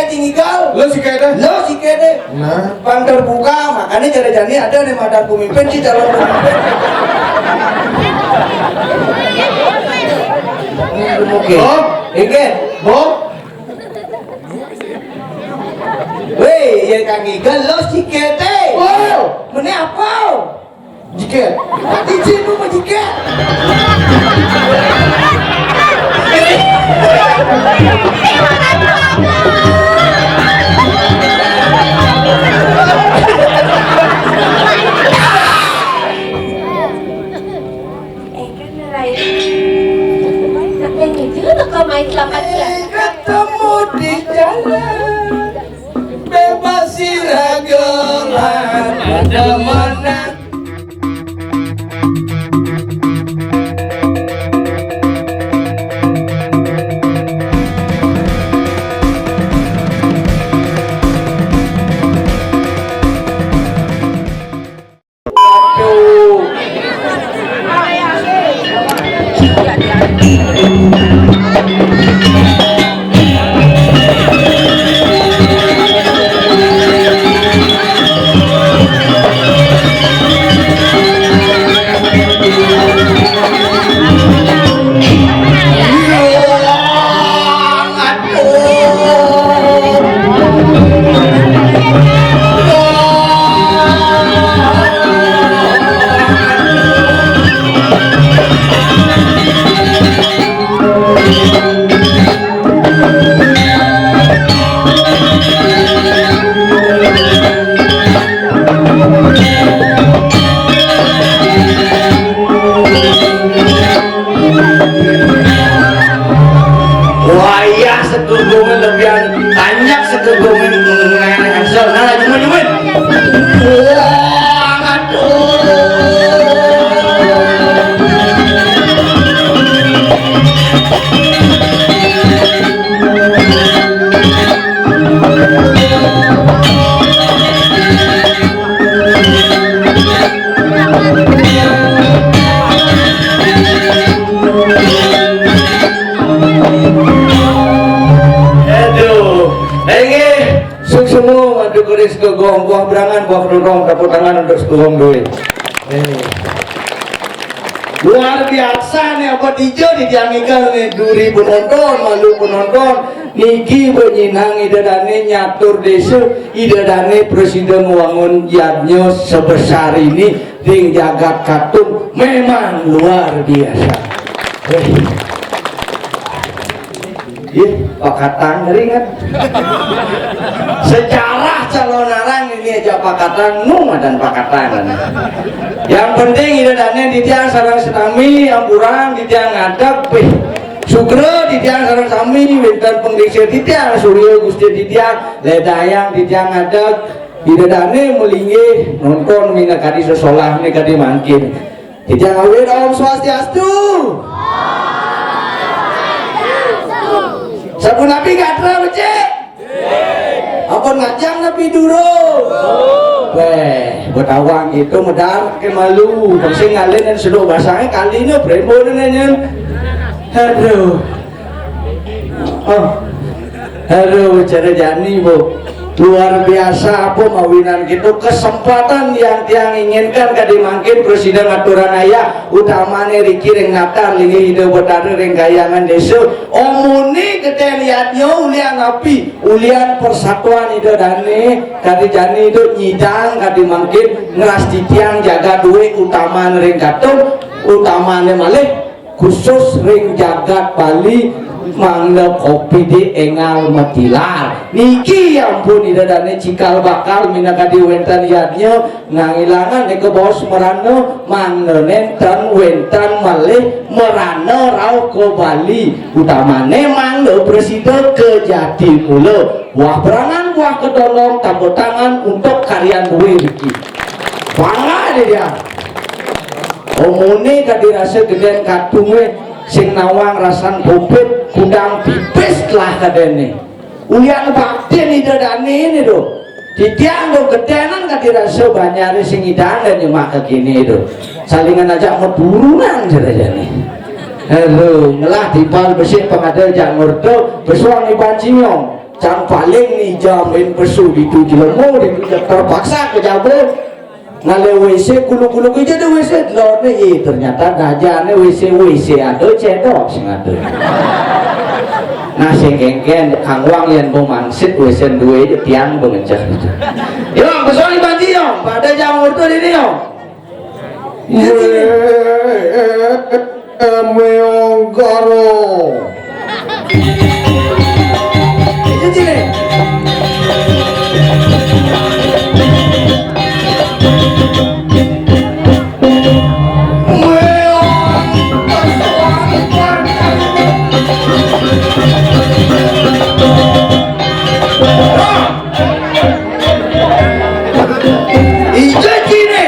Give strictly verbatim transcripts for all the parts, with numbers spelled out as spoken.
Ngigal. Lo si kede. Lo si kede. Nah. Pang terbuka, makanya cara jani ada nih madan pemimpin si calon pemimpin. Oke. Bob. Ingat, Bob. Weh, ya Kang Igal lo si kede. Wow. Mana apa? Jiket. Izin lu mah jiket. Eh, kan lain. Nah, yang itu tuh kau main selamat ya. Ketemu di jalan. Bebas siragelan ada mana. Wayah segegomen lebihan tanjak segegomen ngerengsel. Nah, jumen, jumen. Wah, aduh. Aduh, inggih, suksma, aduh, keris kegong, buah berangan, buah kerurung, tepuk tangan untuk Sekegong Doi. Eh. Luar biasa nih, apa dijo di tiang ikan nih, duri penonton, malu penonton, niki benyinang ida dane nyatur desa, ida dane presiden wangun yadnya sebesar ini, ring jagat Katung memang luar biasa. Eh. Ih, Pak Katang ringan. Sejarah calon arang ini aja Pak Katang, nu madan Pak Katang. Yang penting ida dane titiang sareng sami, ampurang titiang ngadeg, pih. Sugra titiang sareng sami, wenten pengdiksir titiang, Surya Gusti titiang, ledayang titiang ngadeg, ida dane melinggih nonton minakadi sesolah minakadi mangkin. Titiang awit Om Swastiastu. Sapunapi gatra becik? Ampun ngajeng napi durung? Weh, betawang itu medar ke malu. Sing ngalih nang seduk basangnya kali ini prembo nanya. Aduh. Oh. Aduh, cara jani, Bu. Luar biasa apa mawinan gitu kesempatan yang tiang inginkan kadi mangkin presiden aturan ayah utamane riki ring natar linggih Ida Betara ring kayangan desa. Omone geden yadnya ulian api, ulian persatuan Ida dane, kadi jani Ida nyidang kadi mangkin ngras titiang jaga duit utaman ring Katung, utamane malih khusus ring jagat Bali mangda kopi di engal matilar. Niki ampun Ida dane cikal bakal minakadi wenten yadnya ngangilangan nika baos merana mangda nenten wenten malih merana rauh ke Bali utamane mangda prasida ke jati mula. Buah berangan buah kedondong tepuk tangan untuk karyan duwe niki. Bangga dia. Omone kadi rasa geden Katunge sing nawang rasan bobot kudang pipis telah kadene. Ulian baktin Ida dane ini lho. Titiang lho gedenan kadi rasa banyare sing idang dan nyemak kekini lho. Salingan ajak meturunan jerejane. Halo, ngelah timpal besik pengadil jak ngurdo, besuang iban cinyong. Cang paling nih jamin pesu ditu jelema, ditu terpaksa ke jaba. Ngalih W C, kuluk-kuluk aja deh W C, delodne, eh, ternyata dajane W C, W C ada cedok sing ada. Nah, sing kéngkén, angwang yén mau mangsit W C dua aja tiang bengecah gitu. Yo, pesuang banci yo, pada jam waktu ini yo. Meong karo. Itu cile. Ijo cine.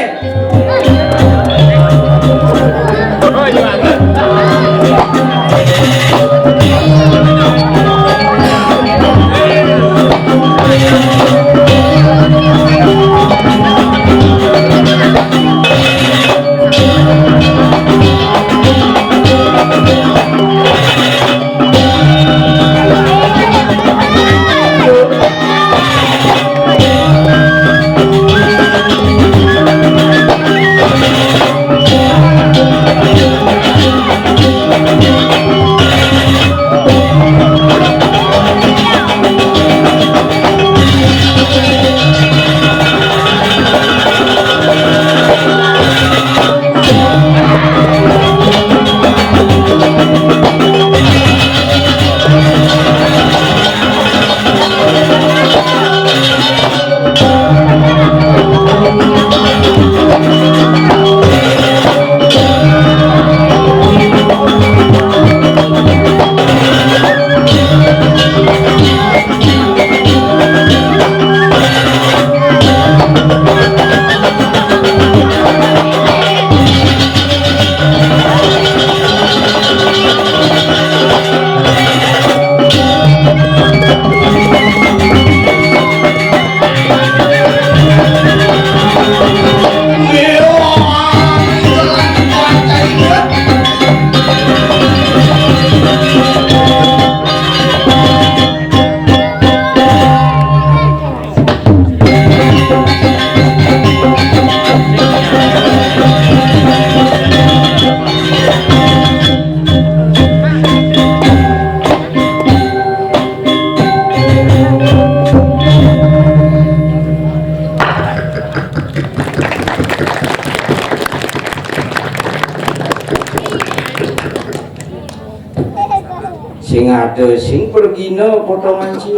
Sing ada sing pragina potongan ci.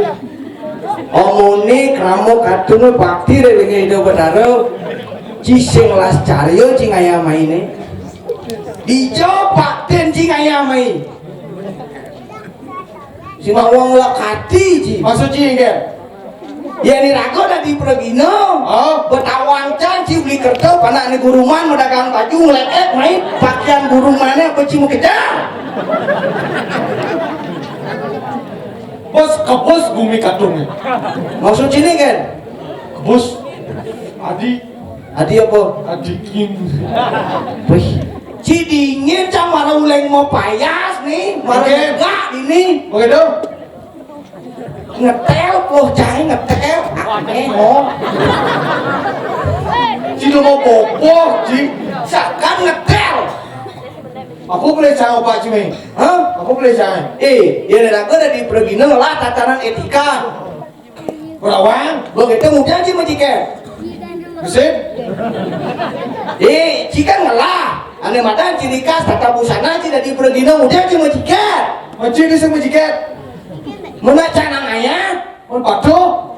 Omone krama katune bakti ring Ida Betara. Ci sing las carya ci ngayah maine. Dija baktin ci ngayah mai. Sing mau ngelak ati ci. Maksud ci nggih. Yén iraga dadi pragina, oh, betawang cang ci beli kerta, panakne guruman madagang baju ngletek mai pakaian gurumane apa ci makejar. Bos kebus gumi kadung. Maksud sini kan? Kebus. Adi. Adi apa? Adi dingin. Wih, ci dingin cang malah uleng mau payas nih, malah Oke. Negak ini. Oke dong. Ngetel, poh, cai ngetel. Aneh, oh. Ci do mau boboh, ci. Sakan ngetel. Aku boleh cai opak ci, Mei? Hah? Aku boleh cai. Eh, ya, nek aku dadi pragina lah tatanan etika. Berawang. Begitu mudah ci majikan. Gesit. Eh, ci kan ngelah. Ane madan ciri khas tata busana ci dadi pragina mudah ci majikan. Maci di sing majikan. Mun cang nang ayah, mun patuh.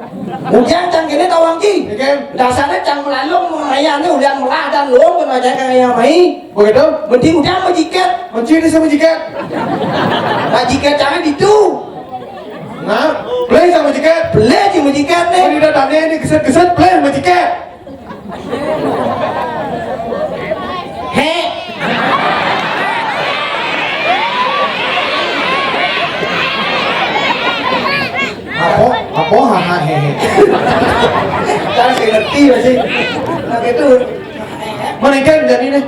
Ujang cang kene tawang ci. Nggih. Dasarnya cang melalung ayahne ulian melah dan lung kena cang kaya mai. Begitu? Mending ujang majikat. Menci di sama jikat. Majikat cang ditu. Nah, boleh sama jikat. Boleh ci majikat ne. Mun ida tane ini geset-geset, boleh majikat. He. Apa? Apa? Haha, hehe. Kan saya ngerti masih. Nah, gitu. Mana ikan jadi nih?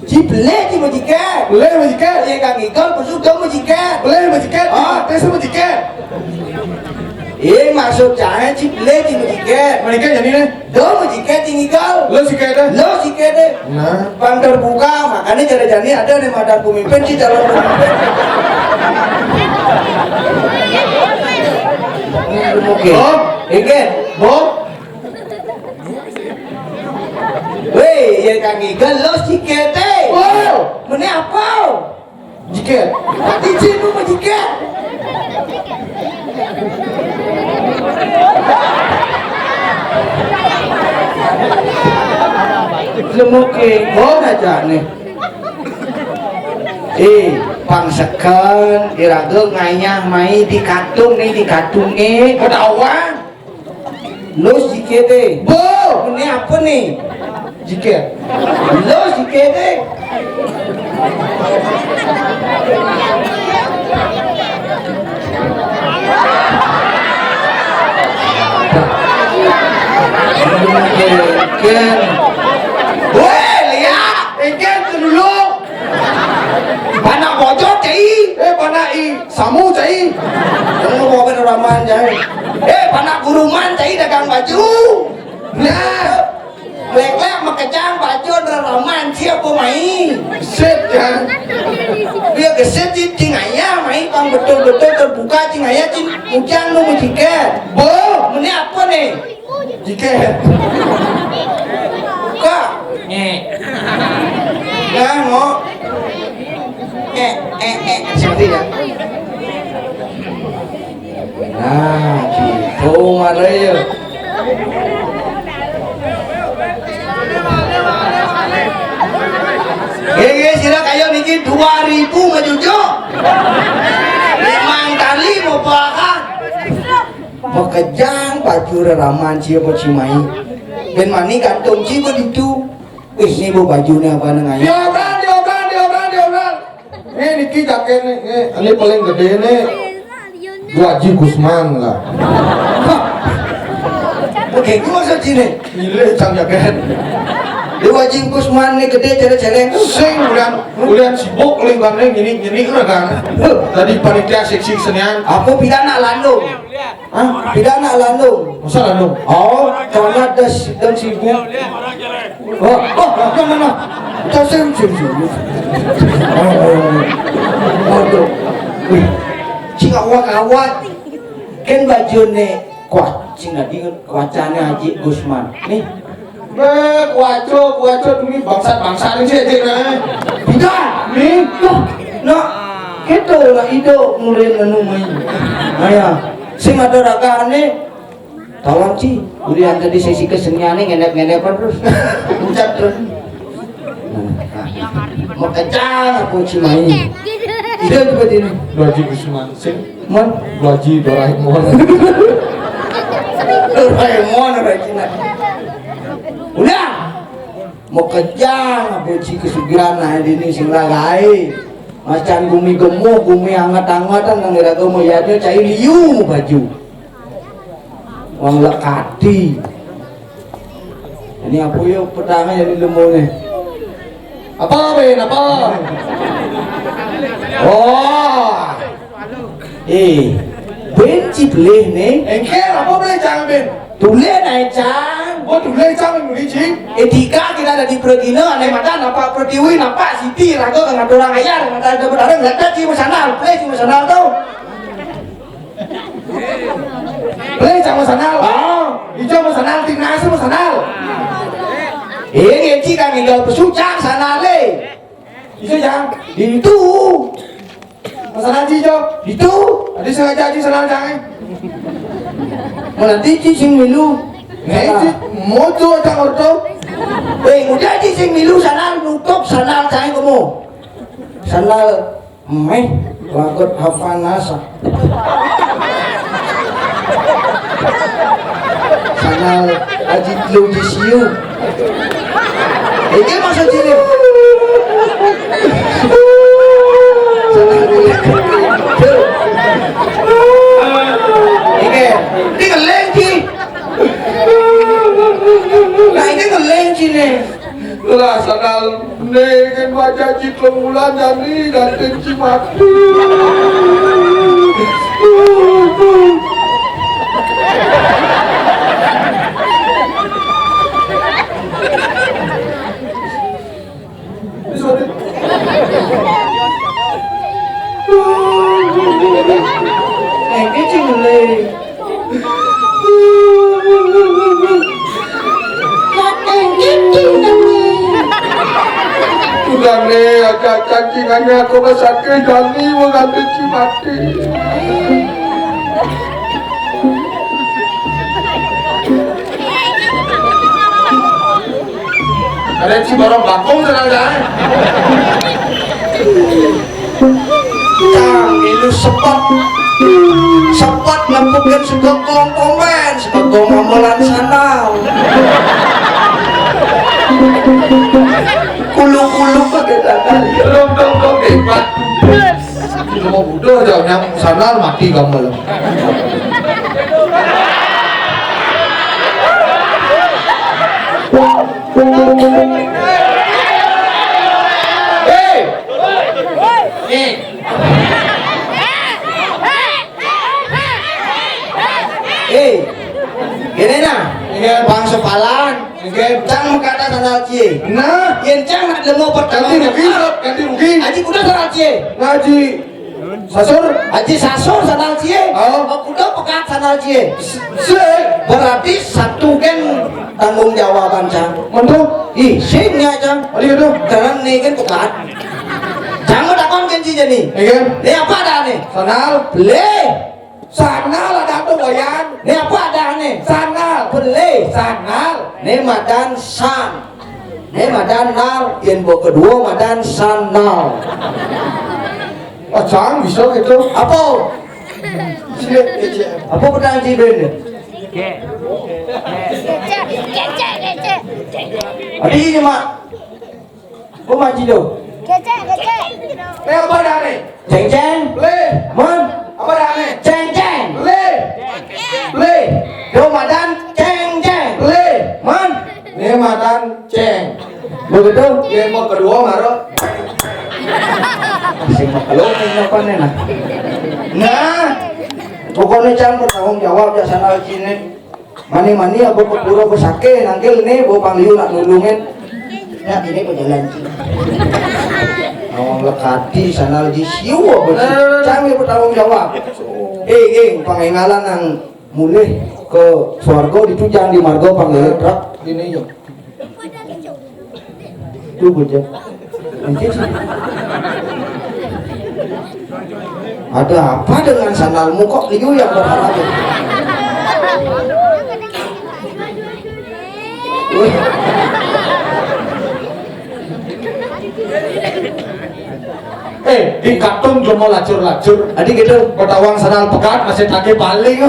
Ci boleh ci majikan. Boleh majikan. Ya, Kang Ikal, besok dong majikan. Boleh majikan. Ah. Tes majikan. Eh, maksud cai ci pelih ci majiket. Majiket jani né? Do majiket ci ngigel. Lo siket deh. Lo siket deh. Nah. Pang terbuka, makanya cara jani ada né madan pemimpin ci calon pemimpin. Oke. Bob. Oke. Bob. Wéh, ya kang ngigel lo siket deh. Wow. Mené apa? Jiket. Izin lu mah jiket. Lemuke, oh, aja nih. Eh, pang seken, iraga ngayah mai di katung nih, di katung nih. Ketahuan. Lus jikété. Bo, ini apa nih? Jikét. Lus jikété. Ken. Woi, lihat. Ken dulu. Panak bojot, cai. Eh, panak i. Samu, cai. Kamu mau ké raraman, cai. Eh, panak guruman, cai, dagang baju. Nah, lék-lék makejang baju raraman, siapa mai? Gesit, kan? Dia gesit, cing, cing ayah, mai, pang betul-betul terbuka, cing ayah, cing, ujang nu majiket. Bo, ini apa nih? Jiket. Kak. Nyé. Nah, mau. Eh, eh, eh. Seperti ya. Nah, gitu, Maria. Gé, gé, sira kayu niki dua ribu majujuk. Limang kali mau pakan. Makejang baju raraman sia, Pak Cimai. Bén mani gantung ci baditu. Wis, né bo bajuné apa nang aya? Diobral, diobral, diobral, diobral. Né niki jakét né, né, ini paling gedé né. Dua Haji Gusman lah. Oke, gua maksud sini. Milih cang jakét. Dua Haji Gusman né gedé céléng-céléng. Sing ulian, ulian sibuk lingkungannya gini-gini kan. Tadi panitia seksi kesenian. Apa pidana landung? Hah? Pidana landung. Masa landung? Oh, karena das dan sibuk. Oh, oh, no, no, no. Kita serius, serius, serius. Oh, oh, oh. Waduh. Wih, cing awak-awak. Kan bajuné kuat, cing tadi kuacané Haji Gusman. Nih. Bé, kuaco, kuaco demi bangsat-bangsat ini aja, nah. Tidak, nih. Loh, no. Kita lah ido mulai nenu main. Ayo, sing ada ragané. Tolong, Ci, ulian tadi sesi keseniannya ngendep-ngendepan terus. Ucap terus. Nah, nah. Makejang aku, Ci, main. Iya, coba sini. Dua Haji Gusman, sing. Mon. Dua Haji Doraemon. Doraemon, Doraemon. Udah. Makejang aku, Ci, kesugihan nah ini sing lagai. Macan gumi gemuh, gumi anget-angetan, nang iraga mau yadnya cai liu baju. Wong lekati. Ini apa ya petangnya jadi lembone? Apa, Ben? Apa? Oh. Eh, Ben ci pelih nih. Engké, apa pelih cang, Ben? Tulih naé cang. Oh, tulih cang, muli, Ci. Etika kita ada di Pradina, ané madan apa Pratiwi, napa Siti, raga ngaturang ayar, ngaturang ayar, ngaturang ayar, ci masandal, pelih ci masandal tuh. Pelih cang masandal. Oh, ijo masandal, timnas masandal. Ini ci kang tinggal pesucang sandalé. Ijo cang. Itu. Masandal ci ijo. Itu. Tadi sengaja ci sandal cang. Mana ci sing milu. Nih, ci mojo cang orto. Eh, udah ci sing milu sandal nutup sandal cang kamu. Sandal Méh, lagot Havanasa. Sandal Aji Telu Jisiu. Iki maksud sini. Iki, iki ngeléng, Ci. Nah, iki ngeléng, Ci, né. Lah, sandal né kan wajah ci telung wulan jani dan ci mati. Cacingannya aku ke sakit, Jani, mau ngambil cimati. Ada si borong bakung sana, Jai. Cang, ilu sepet. Sepet nempukin segegong komen, segegong gamelan sandal. Kulu-kulu pakai sandal. Dong, dong, dong, hebat. Cuma bodoh jawabnya, sandal mati gamelan. Hei. Nih. Eh, gini nah, iya. Bang Sepalan, iya. Cang mekata sandal cie. Nah, yen cang nak lemo pertama. Ganti rugi, sob, ganti rugi. Aji kuda sandal cie. Ngaji sasur. Aji sasur sandal cie. Oh. Kuda pekat sandal cie. Se. Berarti satu geng tanggung jawaban cang. Mentu. Ih, sing ya cang. Aduh, aduh. Jalan nih kan pekat. Cang mau takon kan cie nih. Iya. Ini apa dah nih? Sandal. Beli. Sandal ada tuh, Wayan. Nih apa ada nih? Sandal. Beli sandal. Nih madan san. Nih madan nal. Yen bo kedua madan sandal. Wah, cang bisa gitu. Apa? Sini, kecil. Apa pedang cibin? Kecek, kecek, kecek. Adi ini, Mak. Gua maju dong. Kecek, kecek. Leh, apa dah nih? Ceng, ceng. Leh. Mon. Apa dah nih? Ceng, ceng. Leh. Leh. Yo madan ceng, ceng. Leh. Mon. Nih madan ceng. Begitu. Dia mau kedua maro. Masih maklum ini apa nih nah. Nah. Pokoknya cang bertanggung jawab ya sana sini. Mani-mani apa pepura pesake nangkil nih, bawa pangliu nak nulungin. Ya, ini pejalan. Nawang lekati sana lagi siu apa sih? Cang yang bertanggung jawab. Eh, eh, pangengalan nang mulih ke swarga ditujang di marga panggil truk. Ini yo. Itu bocah. Anjir. Ada apa dengan sandalmu kok liu yang berharap? Eh, di katung jomo lacur-lacur. Adi gitu. Petawang sandal pekat masih take paling.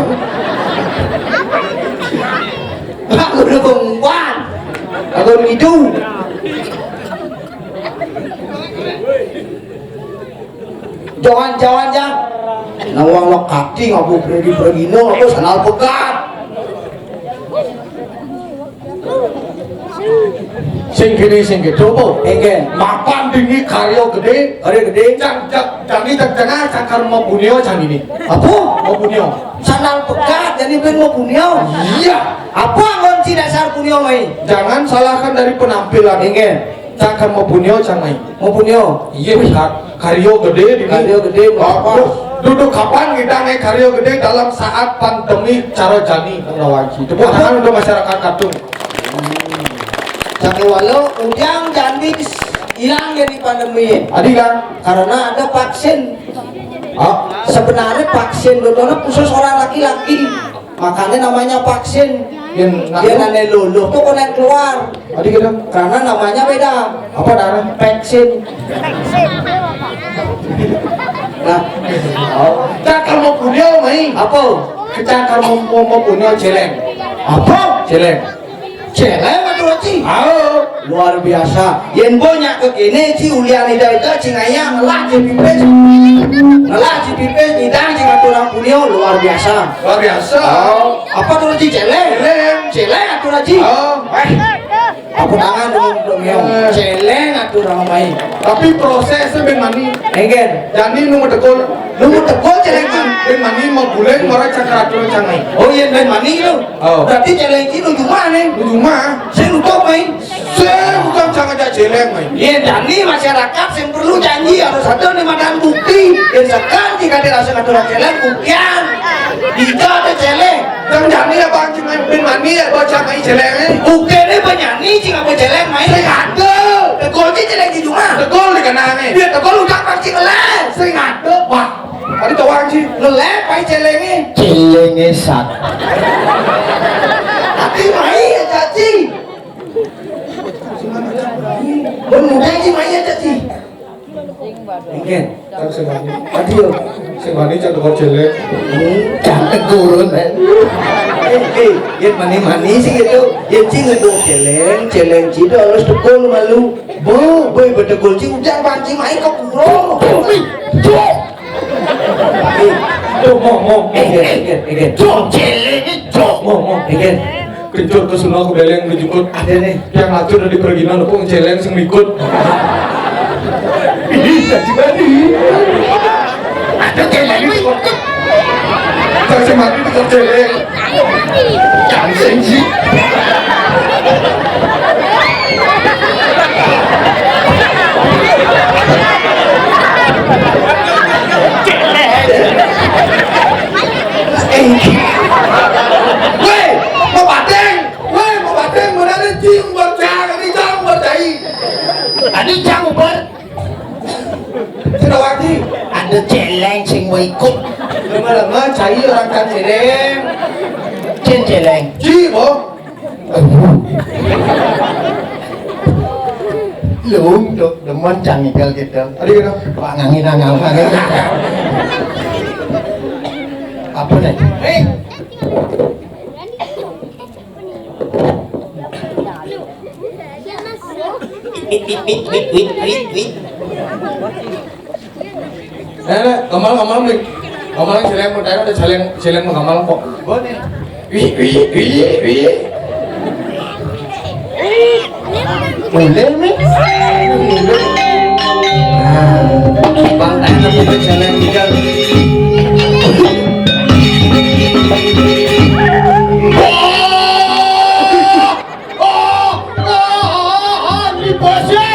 Aku udah bengkuan. Aku ngidu. Jangan-jangan jang. Nawang lo kati ngaku pergi-pergi no, ngaku sandal pekat. Sing kene sing kene coba. Engke. Mapan dini karyo gede. Karyo gede. Cang cang cang ini cang cang cang karma punyo cang ini. Apa? Mau punyo. Sandal pekat jadi ben mau punyo. Iya. Apa kunci dasar punyo mai? Jangan salahkan dari penampilan. Engke. Cang kan mau punyo cang mai. Mau punyo. Iya, Kak. Karyo gede di. Karyo gede, bagus. Duduk kapan kita naik karyo gede dalam saat pandemi cara jani pengawaji. Tepuk tangan untuk masyarakat Katung. Cang walau ujang jani hilang jadi pandemi. Adi kan? Karena ada vaksin. Oh, sebenarnya vaksin betulnya khusus orang laki-laki. Makanya namanya vaksin. Yang dia nanya luluh tuh kena keluar. Adi gitu. Karena namanya beda. Apa namanya? Vaksin. Nah, oh. Cakar mau punyo mai. Apa? Cakar mau mau punyo celeng. Apa? Celeng. Celeng atau ci? Oh, luar biasa. Yen banyak ke kene ci ulian ida ida ci ngayang ngelah ci pipis. Ngelah ci pipis idang ci ngaturang punyo luar biasa. Luar biasa. Oh, apa tuh ci celeng? Celeng. Celeng atau ci? Oh. Eh. Apa tangan dulu dong ya? Celeng atau orang main. Tapi prosesnya ben mani. Engken. Jadi nu metekul. Nu metekul celeng ci. Ben mani mau bulan orang cakar aturan cangai. Oh iya ben mani lu. Oh. Berarti celeng ci nu cuma nih. Nu cuma. Saya lupa main. Saya bukan sangat celeng main. Iya, jadi masyarakat yang perlu janji harus ada nih madan bukti. Yang sekarang jika dirasa aturan celeng buktian. Jika ada celeng. Yang jani ya bang cuma ben mani ya baca main celengnya. Bukti ini penyanyi cuma apa celeng main. Saya ada. Tegol ci celeng ci cuma. Tegol di kenangnya. Dia Adi tawang ci, ngelep ai céléngé. Céléngé sak. Adi mai ya caci. Mun muda ci mai ya caci. Engken, kan sing wani. Adi yo. Sing wani cak tekor céléng. Hmm, cak tegurun, eh. Eh, eh, yén mani-mani sih gitu. Yén ci ngeduk céléng, céléng ci itu harus tekul malu. Bu, bu, betegul ci ujar banci mai kok kuro. Cuk. Tuh, mo, mo, mo, eh, eh, eh, eh, eh. Cuk, céléng, cuk. Mo, mo, eh, eh. Kencur ke sono, ke beleng, ke jukut. Ada nih. Yang ngatur dari perginan, kok céléng sing ngikut. Ih, jadi tadi. Ada céléng ngikut. Saya mati tukang céléng. Jangan senji. Wéh, mau pating. Wéh, mau pating, mau ada cing, mau cang, ini cang, mau cai. Ada cang, mau Sudawati, ada céléng sing mau ikut. Lama-lama cai orang kan céléng. Cén céléng. Ci, boh. Lung tuh, demen cang igal gitu. Adi gitu. Wah, ngangin angal, ngangin. Apa nih? Eh. Wit, wit, wit, wit, wit, wit, wit. Nah, nah, gamal, gamal, Bli. Gamal yang céléng, percaya ada céléng, céléng gamal kok. Boleh. Wih, wih, wih, wih. Boleh, Mi. Nah, bang, tanya sama céléng juga. Oh! Oh, oh, oh, oh, ini bosé.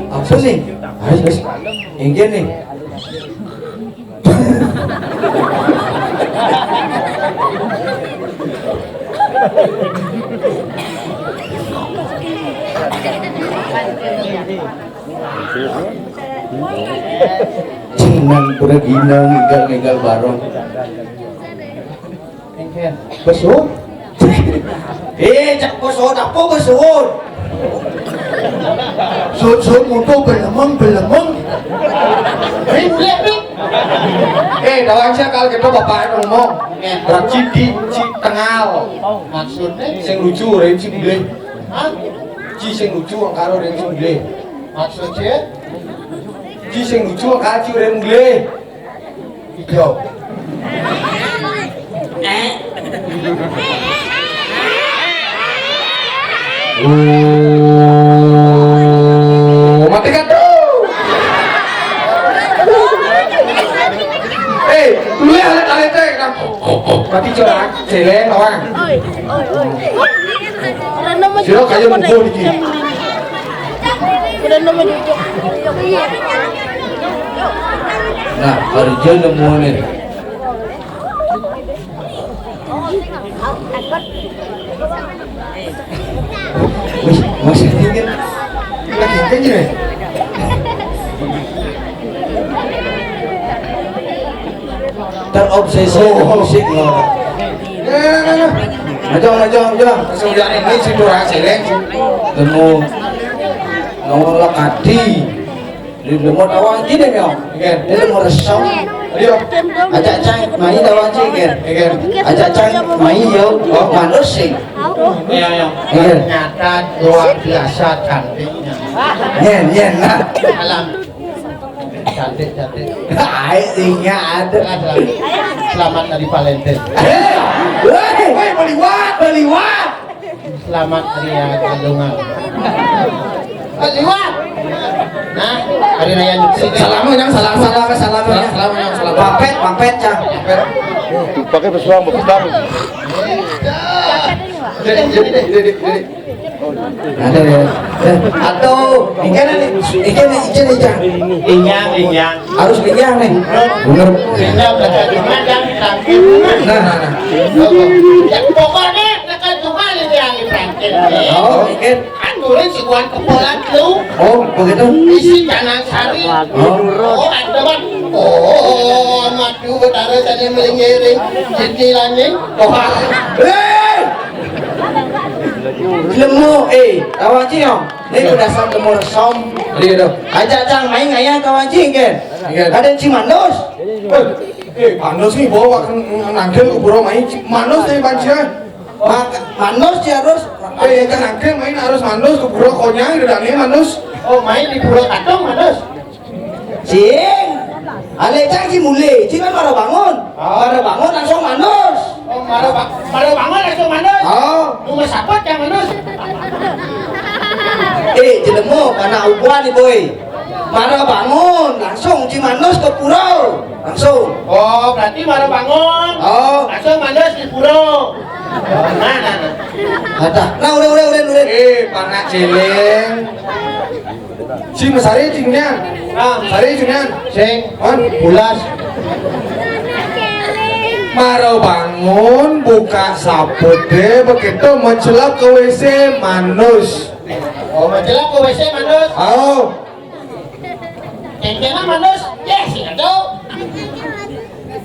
Apa sih? Ayo, terus. Inggih nih. Jangan pergi nang igal-igal barong. Besut. Eh, cak besut, apa besut? Sut, sut, mutu, belemeng, belemeng. Eh, mulai, Bik. Eh, dawang saya kalau kita bapak ngomong. Raci di, ci tengal. Maksudnya? Sing lucu, Ren, sing boleh. Hah? Ci sing lucu, angkaro, Ren, sing boleh. Maksudnya? Ci sing lucu, angkaro, ci, Ren, boleh. Ijo. Oh, mati kan tuh. Eh, lu ya alat-alat teh, nah. Mati curang, celeng orang. Sira kaya mukul iki. Nah, kerja nemu nih. Wih, masih dingin. Lagi kenceng ya? Terobsesi musik loh. Nah, nah, nah. Aja, aja, aja. Sudah ini si Turang Seleng. Temu. Nomor lokasi. Di nomor tawang sini ya. Oke. Di nomor resong. Ayo. Ajak cang, mai tawang sini. Oke. Ajak cang, mai yo. Oh, manusia. Iya, iya. Iya. Ternyata luar biasa cantiknya. Nyen, nyen, nah. Alam. Cantik, cantik. Hai, tinggal ada. Selamat, selamat hari Valentine. Eh, woi, woi, beliwat, beliwat. Selamat hari raya kandungan. Beliwat. Nah, hari raya Nyepi. Salam yang salam, salam, salam, salam, salam yang salam. Pampet, pampet, cang. Pampet. Pakai pesuang, pesuang. Jadi, jadi, jadi, jadi. Ada ya. Atau ikan ini, ikan ini, ikan ini, ikan. Inyang, inyang. Harus inyang nih. Bener. Inyang, bener. Nah, nah, nah. Ya, pokoknya tekan cuma ini yang ditangkil. Oh, ikan. Kan dulu si Wan kepolan lu. Oh, begitu. Isi kanan sari. Oh. Oh, ada, Bang. Oh, maju betara saja melingiring. Jadi langit. Oh. Hei! Lemu, eh, kawan ciong. Ini udah sam lemu resom. Iya dong. Ajak cang main ngayah kawan ciong, kan? Iya. Ada Ci Manus. Eh, eh, Manus nih bawa ke nangkil ke pura main. Ci Manus nih pancian. Mak-, Manus Ci harus. Eh, ke nangkil main harus Manus ke pura konyang udah nih Manus. Oh, main di Pura Katung, Manus. Cing, alé cang Ci mulih, Ci kan mara bangun. Oh. Mara bangun langsung manus. Oh, mara ba-, mara bangun langsung manus. Oh. Rumah saput yang manus. Eh, jelema kana ubuan nih, boy. Mara bangun langsung Ci manus ke pura. Langsung. Oh, berarti mara bangun. Oh. Langsung manus di pura. Nah, nah, nah. Ada. Nah, udah, udah, udah, udah. Eh, panak celeng. Si mesari cingnya. Ah, sari cingnya. Sing. Hon, pulas. Mara bangun, buka saput deh, begitu mencelap ke W C, manus. Oh, mencelap ke W C, manus. Oh. Kengkena manus, yes, itu.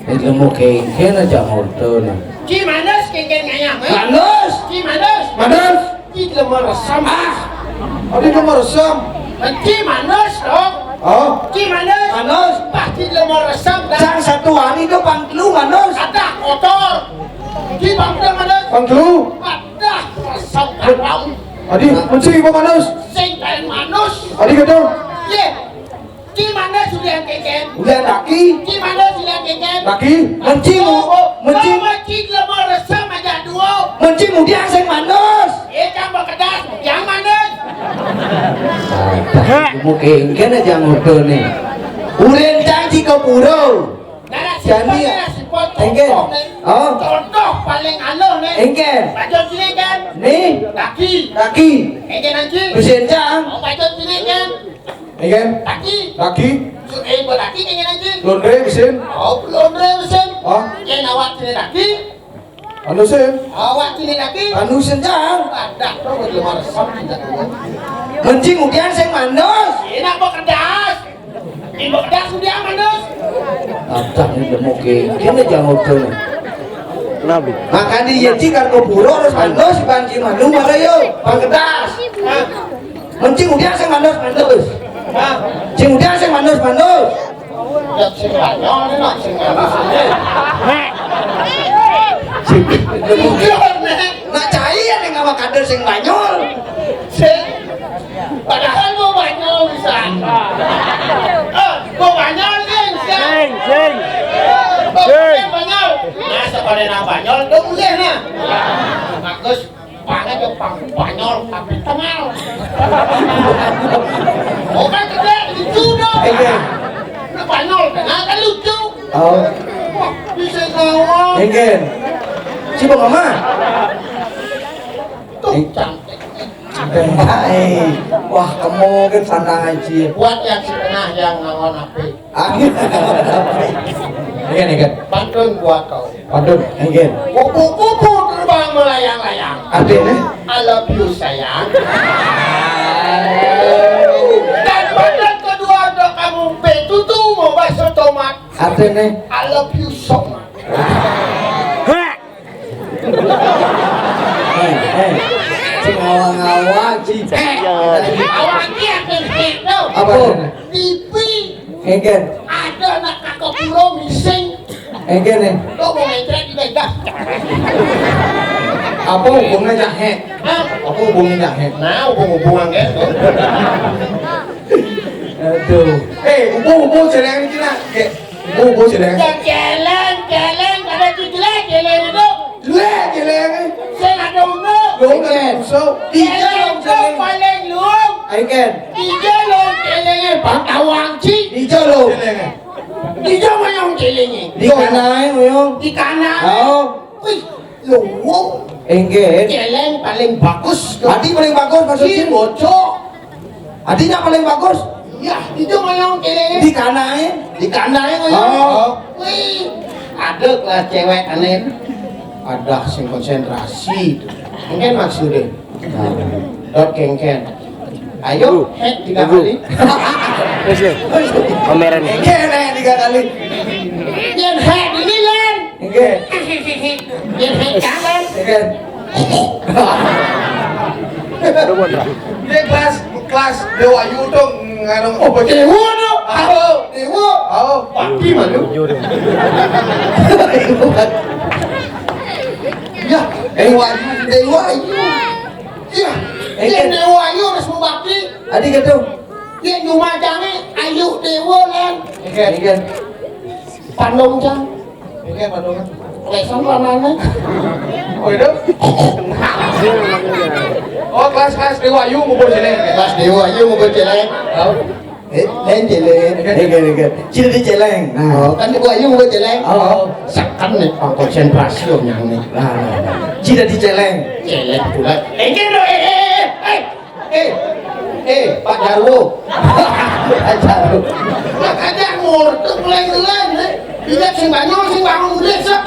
Ilmu kengken aja modal. Ci manus, kengken ngayam, eh? Manus. Ci manus. Manus. Ci lemah resam. Ah. Ada lemah resam. Ci manus, dong. Oh. Ci manus. Manus. Pasti lemah resam, dah. Sang satu hari itu pangkelu manus. Ada kotor. Ci pangkelu manus. Pangkelu. Ada resam, dah. Adi, mencing ibu manus. Sing kain manus. Adi gitu. Ye. Ci manus ulian kengken. Ulian daki. Ci manus ulian kengken. Daki. Mencing. Oh, oh. Mencing. Oh, mencing lemah resam aja dua. Mencing mudian sing manus. Eh, tambah kedas, yang manus. Mungkin kan aja ngobrol nih. Ulian cang ci ke pura. Nah, nah, si Jani pot, ya? Nah, si pot, engken. Contoh nih. Oh. Contoh paling aluh nih. Engken. Baju sini kan? Nih. Daki. Daki. Engken anjing. Bersihin cang. Oh, baju sini kan? Engken. Daki. Daki. Su-, eh, buat daki engken anjing. Londre bersihin. Oh, londre bersihin. Oh. Ya, nawat sini daki. Anu sih. Awak sini daki. Anu sih, cang. Ada, bro, buat lemah resam, tidak. Mencing udian sing manus. Ini apa kedas? Ibu kedas udian manus. Ada nih, demo ke. Ini jangan tuh. Kenapa? Makanya iya, ci kan ke pura, harus manus, ban ci mandu, mana yo? Ban kedas. Hah? Mencing udian sing manus, manus. Hah? Cing udian sing manus, manus. Ya, sing Banyol, ini nak sing manus ini. Sing, nak cai ya, ning ngawa kader sing Banyol. Sing, padahal mau Banyol bisa. Eh, mau Banyol, sing, sing. Sing, sing. Mau Sing. Banyol. Nah, sekolah nang Banyol, dong, sing, nah. Bagus. Pala yo pang Banyol tapi tengal. Oh, kan gede, lucu dong. Iya. Nah, Banyol tengal kan lucu. Oh. Wah, bisa ngawal. Iya. Coba mama. Tuh, cantik. Baik. Wah, kamu kan pandang aja. Buat yang setengah yang ngawon api. Angin. Iya nih kan. Pantun buat kau. Pantun, angin. Kupu-kupu terbang melayang-layang. Artinya? I love you sayang. Dan pantun kedua untuk kamu, P tutu mau bakso tomat. Artinya? I love you so much. Eh, eh, sing ngawang-ngawang, Ci. Eh, awak iki akan hek to. Apa? T V. Engken. Ada anak kakak pulau missing. Engken nih. Lo mau ngecek di benda. Apa hubungannya cak hek? Hah? Apa hubungannya cak hek? Nah, hubung-hubungan kan. Aduh. Eh, ubu-ubu jelek iki nak. Oke. Ubu-ubu jelek. Ya jelek, jelek, ada tuh jelek, jelek itu. Jelek, jelek. Saya ada unduk. Lo kan musuh. Iya, jelek itu jelek. Paling lu. Aiken. Iya lo, jeleknya Bang Tawang, Ci. Iya lo. Jelek. Iya, mayong jeleknya. Di kanai, mayong. Di kanai. Oh. Wih, lu. Enggak. Jelek paling bagus. Adi paling bagus maksudnya? Bocok. Adinya paling bagus. Iya, itu ngomong cewek. Di kanai. Di kanai ngomong. Oh. Wih, ada kelas cewek aneh. Ada sing konsentrasi itu. Mungkin maksudnya. Dot kengken. Ayo, hek tiga kali. Terus ya. Pameran. Kengken, eh, tiga kali. Yang hek ini, Len. Oke. Yang hek jangan. Oke. Dia kelas, kelas Dewa Yudo ngarang. Oh, Dewa no. Aho, Dewa. Aho, papi malu. Ya, Dewa Yu, Dewa Yu. Ya, ya, Dewa Yu harus membakti. Adi gitu. Ya, cuma jangan ayu Dewa, Len. Oke. Oke. Pandong jang. Oke, Pak Dongan. Lesong lamanya. Oh, itu? Oh, kelas-kelas Dewa Yu ngumpul sini. Kelas Dewa Yu ngumpul sini. Oh. Eh, lain jelek. Eh, gini, gini. Cina di celeng. Nah. Oh, kan Dewa Yu ngumpul celeng. Oh. Sekan nih, pangkonsentrasi om yang nih. Nah, nah, nah. Cina di celeng. Celeng pula. Eh, gini, eh, eh, eh, eh. Eh, eh, Pak Jarwo. Pak Jarwo. Makanya ngurut leng-leng, eh. Ingat sing banyak, sing bangun udah, sok.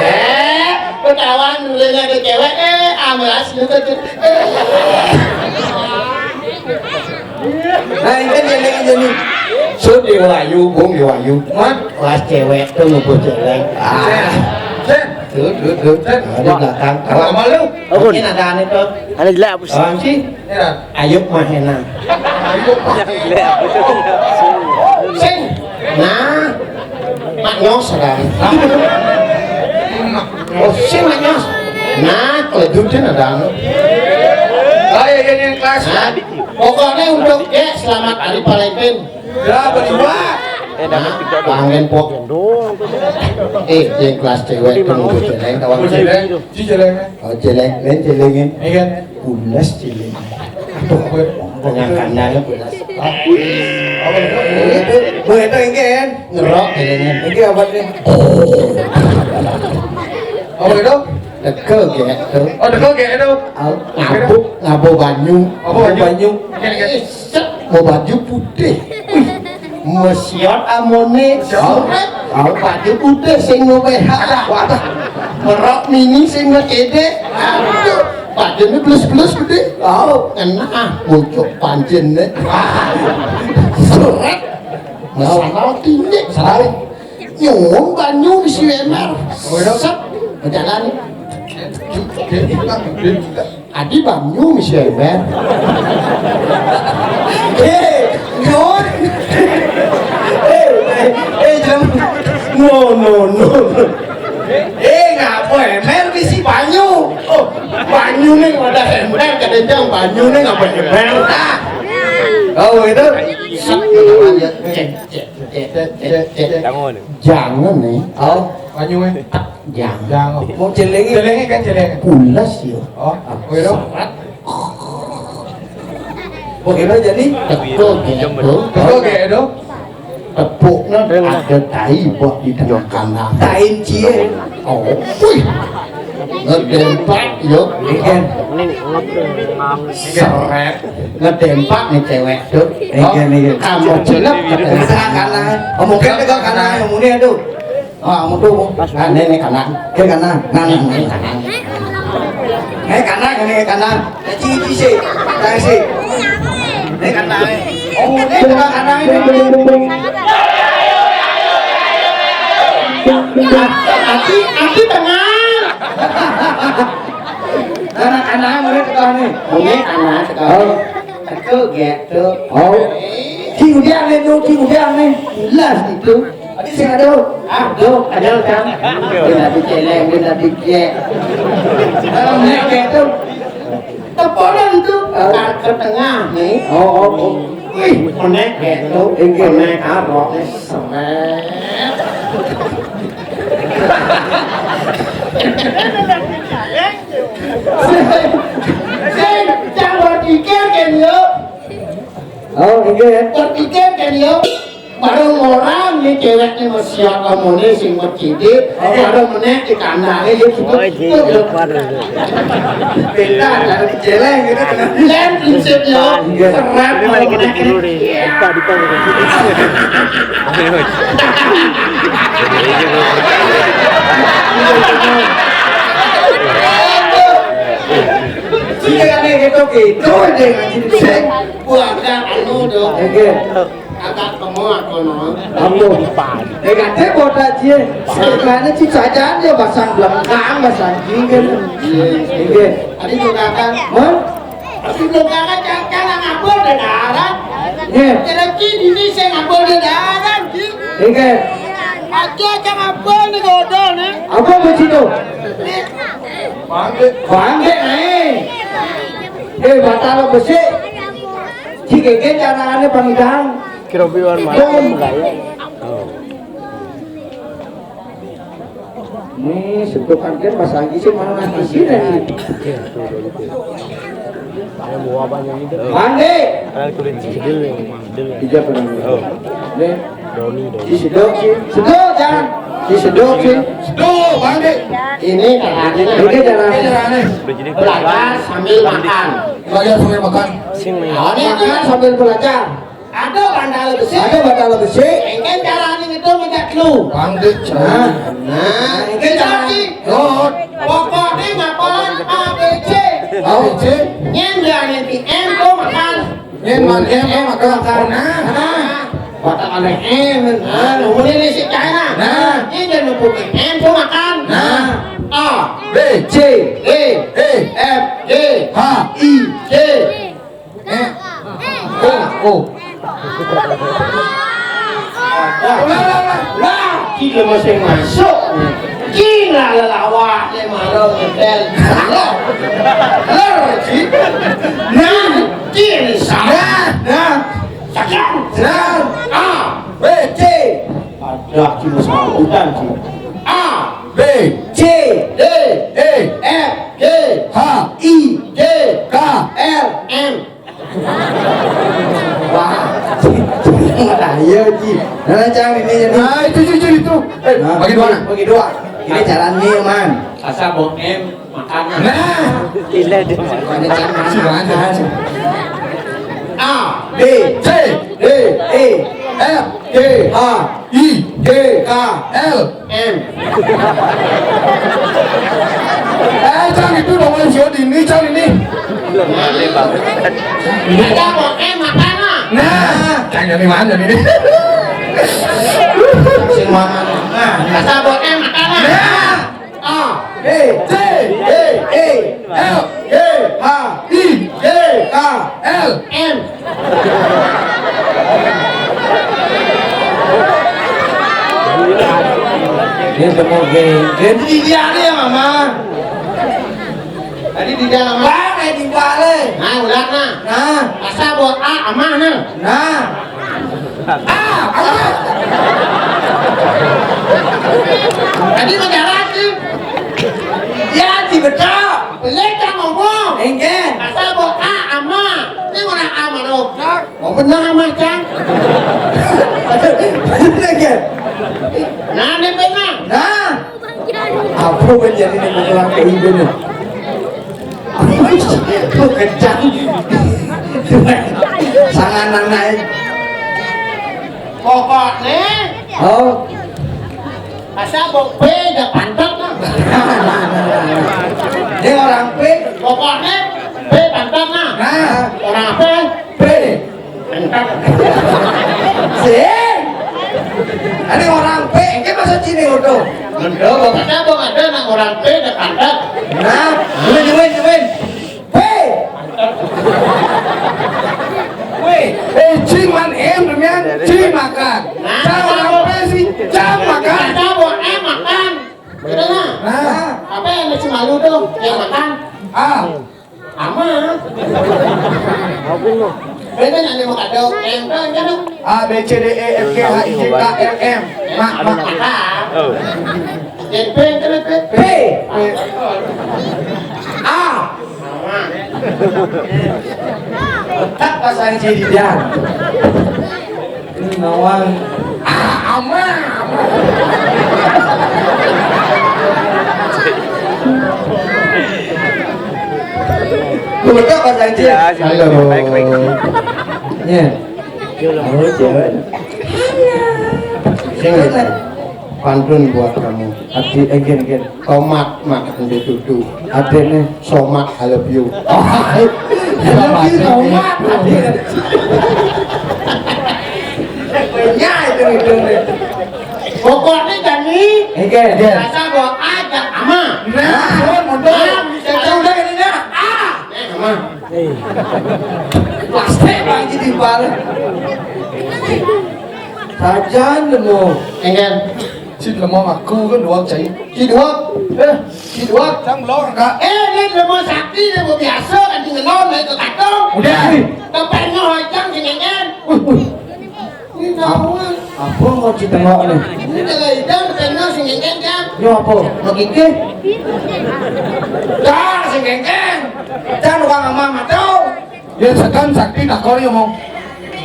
Eh, ketahuan dulunya ke cewek, eh, amelas juga tuh. Eh. Nah, ini kan jelek aja nih. So, Dewa Ayu, Bung Dewa Ayu. Mat, kelas cewek tuh ngumpul cewek. Ah. Set. Tuh, tuh, tuh. Set. Nah, di belakang. Kalau sama lu? Ampun. Mungkin ada aneh tuh. Ada jelek apa sih? Orang sih. Ya. Ayub mah enak. Ayub mah enak. Sing. Nah. Mak nyos kan. Oh, sing mak nyos. Nah, kalau duitnya ada anu. Oh, iya, iya, iya, kelas. Nah, pokoknya untuk, ya, selamat hari Valentine. Ya, berdua. Nah, pangen pok. Eh, yang kelas cewek tuh ngumpul cewek, kawan cewek. Ci jelek. Oh, jelek, lain jelek, kan? Iya, kan? Pulas jelek. Aduh, apa ya? Pengakanannya pulas. Apa itu? Itu, bu, itu ini, kan? Ngerok jeleknya. Ini apa nih? Apa itu? Tegel, gitu. Oh, tegel, gitu. Au, ngabuk, ngabuk banyu. Apa banyu? Ngabuk banyu. Oke, oke. Set, mau baju putih. Wih, mesiot amone. Siot. Au, au, baju putih sing mau B H. Wah, merok mini sing mau cedek. Aduh, bajunya plus-plus gede. Au, kena ah, bocok pancene. Seret. Masalah tinggi, salah. Nyuwun banyu misi ember. Waduh. Set, berjalan. Adi banyu misi ember. Eh, nyuwun. Eh, eh, eh, jangan. No, no, no, no. Eh, ngapa ember misi banyu? Oh, banyu nih ada ember, kadang banyu nih ngapa ember? Ah. Oh, itu. Set, cek, cek, cek, cek, cek. Jangan. Jangan nih. Oh, banyu, eh. Jangan. Jangan. Mau celengi. Celengi kan celengi. Pulas ya. Oh, oh, iya dong. Seret. Bagaimana jadi? Teko gitu. Teko gitu. Tepuknya ada tai buat di tengah kandang. Tai cie. Oh, wih. Ngedempak, yo. Ini ngap tuh. Seret. Ngedempak nih cewek tuh. Iya, iya. Kamu cilep, kata. Kanan. Oh, mungkin tegal kanan, yang mulia tuh. Ah, mutu. Ah, ini, ini kanan. Ke kanan. Nah, nah, ini kanan. Ini kanan, ini kanan. Ini, ini sih. Nah, sih. Ini kanan. Oh, ini kanan, kanan ini. Hati, hati tengah. Anak-anak murid sekolah nih. Ini anak sekolah. Oh. Aku gitu. Oh. Di udah nih, tuh, di udah nih. Jelas itu. Tadi sing aduh, aduh, ada kan. Kita diceleng, kita dicek. Kalau naik gitu, teponan itu, oh, ke tengah nih. Oh, oh, oh. Wih, konek gitu, inggih, konek arok, seret. Sing, sing, jangan berpikir kan, yo. Oh, inggih. Berpikir kan, yo. Baru orang nih ceweknya masih kamu nih sing bercidik, oh, baru menek di kandangnya dia gitu. Oh, iya, iya, iya. Beda, cara diceleng gitu. Lain prinsipnya, iya, seret. Ini mau lagi menek dulu nih. Iya. Lupa, lupa, lupa. Jika ada gitu, gitu aja ngaji. Sing, buahkan anu dong. Oke. Agak pemuat kono. Ampun. Eh, kate botak cie. Sebenarnya ci sajaan ya basang belengkang, basang jingin. Iya. Tadi juga kan. Hah? Tadi juga kan, jangan ngabur di darat. Iya. Kira-kira ini saya ngabur di darat, Ji. Iya. Aja aja ngabur nih, godol nih. Apa begitu? Bangke. Bangke, eh. Eh, batal besi. Jika carane pangidang. Kira biwan malam gaya. Oh. Nih, sedukan kan Mas Anggi sih mana nang di sini nih. Ada buah banyak itu. Mandi. Ada kulit sidil yang sidil. Tiga pernah. Oh. Nih. Doni, Doni. Si sedok sih. Sedok, jangan. Si sedok sih. Sedok, mandi. Ini caranya. Ini caranya. Belajar sambil makan. Belajar sambil makan. Sing nih. Nah, ini kan sambil belajar. Ada bantal besi. Ada bantal besi. Engken carane ngitung minta telu. Pandit. Nah. Nah, engken carane. Lord. Pokoknya ngapalan A B C. A B C. Nyen berani di M tuh makan. Nyen man M tuh makan. Nah. Nah. Kata aneh M. Nah, nuhun ini si China. Nah. Ini dan nuhun M tuh makan. Nah. A. B. C. D. E. F. G. H. I. J. Eh. Oh, oh. Lah, lah, lah, lah, kita masih masuk. Gila lelawak, dia malu ngetel. Loh. Ler, Ci. Nah, gini sama. Nah, nah. Sekian. Nah. A, B, C. Ada, Ci, sambutan, Ci. A, B, C, D, E, F, G, H, I, J, K, L, M. Wah, ayo, Ji. Nah, Cang, ini, ini. Nah, itu, itu, itu, itu. Eh, nah, bagi dua, nah. Bagi dua. Ini caranya, Man. Asa buat M, makanan. Nah. Gila dia. Mana, Cang? Masih mana? A, B, C, D, E, F, G, H, I, J, K, L, M. Eh, Cang, itu dong, Mas Yodi, ini, Cang, ini. Belum ada, Bang. Ada buat M, makanan. Nah, Cang, jadi mana ini? Sing mana? Nah, asa buat M, makanan. Nah. A, B, C, D, E, F, G, H, I, J, K, L, M. Dia semua geng. Jadi dia nih ya, Mama. Tadi di dalam. Bang, eh, di balik. Nah, udah, nah. Nah. Asa buat A, aman, nah. Nah. Ah, apa? Tadi mendarat, Cing. Ya, di betul. Pelit kan ngomong. Enggak. Asal buat A, ama. Ini mana ama, lo? Oh, benar, Mas, Cang. Benar, kan? Nah, ini benar. Nah. Apa menjadi ini pulang ke ibu nih? Kok kencang? Sanganan naik. Pokoknya. Oh. Asa bok P ya pantat lah. Ini orang P. Pokoknya P pantat lah. Nah. Orang apa? P. Pantat. Sih. Ini orang P, ini masa sini udah. Mending pokoknya bok ada nang orang P ya pantat. Nah, win, win, win. Weh. Weh, eh, cing man em demian, cing makan. Cang orang P sih, cang makan. Kita buat em makan. Gitu nah. Nah. Apa yang mesti malu tuh? Yang makan. Ah. Ama. Beda nanti mau kado em kan kan. A, B, C, D, E, F, G, H, I, J, K, L, M. Mak, mak. Makan. Yang P kan P. P. A. Tak pasang ciri dia. Nawang. Ah, aman. Lu betul pasang ciri. Ya, sini. Halo. Baik, baik. Ya. Halo, cewek. Halo. Pantun buat kamu. Ati, again, again. Tomat makan dituduh. Ati nih, somat, I love you. I love you, tomat. Ya, itu, itu, itu. Pokoknya Dani, again, again. Rasa bawa aja ama. Nah, betul. Ah, bisa. Ada udah ini dah. Ah, eh, ama. Plastik lagi di balik. Sajan lemu. Enggan. Cid lemu aku kan dua cai. Cid dua. Eh, cid dua. Sang belum kak. Eh, ini lemu sakti, lemu biasa kan tinggal naik ke kantong. Udah. Tempat ngojang sing enggan. Wih, wih. Ini nawan. Apa mau cid tengok nih? Ini jalan hidang, tempat ngojang sing enggan kan. Yo apa? Mau kikir. Dah, sing enggan. Jangan orang ama matau. Ya sekan sakti takor ya mau.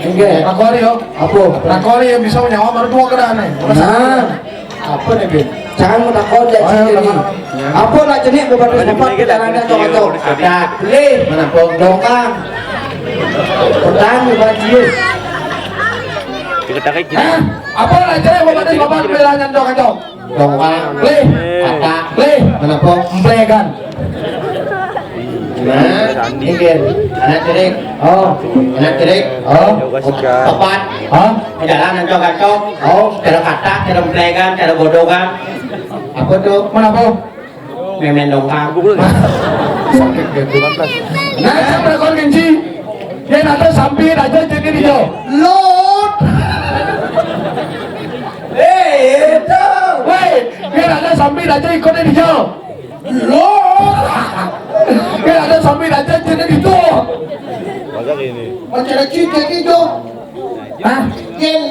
Enggak. Takor ya. Apa? Takor ya bisa nyawa baru dua keran nih. Nah. Apa nih, Bin? Jangan mau takor ya. Oh, ya, sini. Apa nak jenik bukan tempat jalannya cocok. Ada. Lih. Mana pong? Dongkang. Petang bukan cium. Diketahui gitu. Hah? Apa nak jenik bukan tempat jalannya cocok? Dongkang. Pleh. Kata. Pleh. Mana pong? Emplegan. Nah, ini kan. Anak cerik. Oh. Anak cerik. Oh. Tepat. Hah? Jalan ancok-ancok. Oh. Cara kata, cara emplegan, cara bodogan. Apa tuh? Mana pong? Memen dongkang. Nah, siapa rekor kenci? Dia nanti sampai aja jadi dia. Lot. Eh, itu. Weh, biar ada sambil aja ikutnya di jauh. Loh. Biar ada sambil aja jadi di tuh. Masa gini? Macam kecil jadi itu. Hah? Yang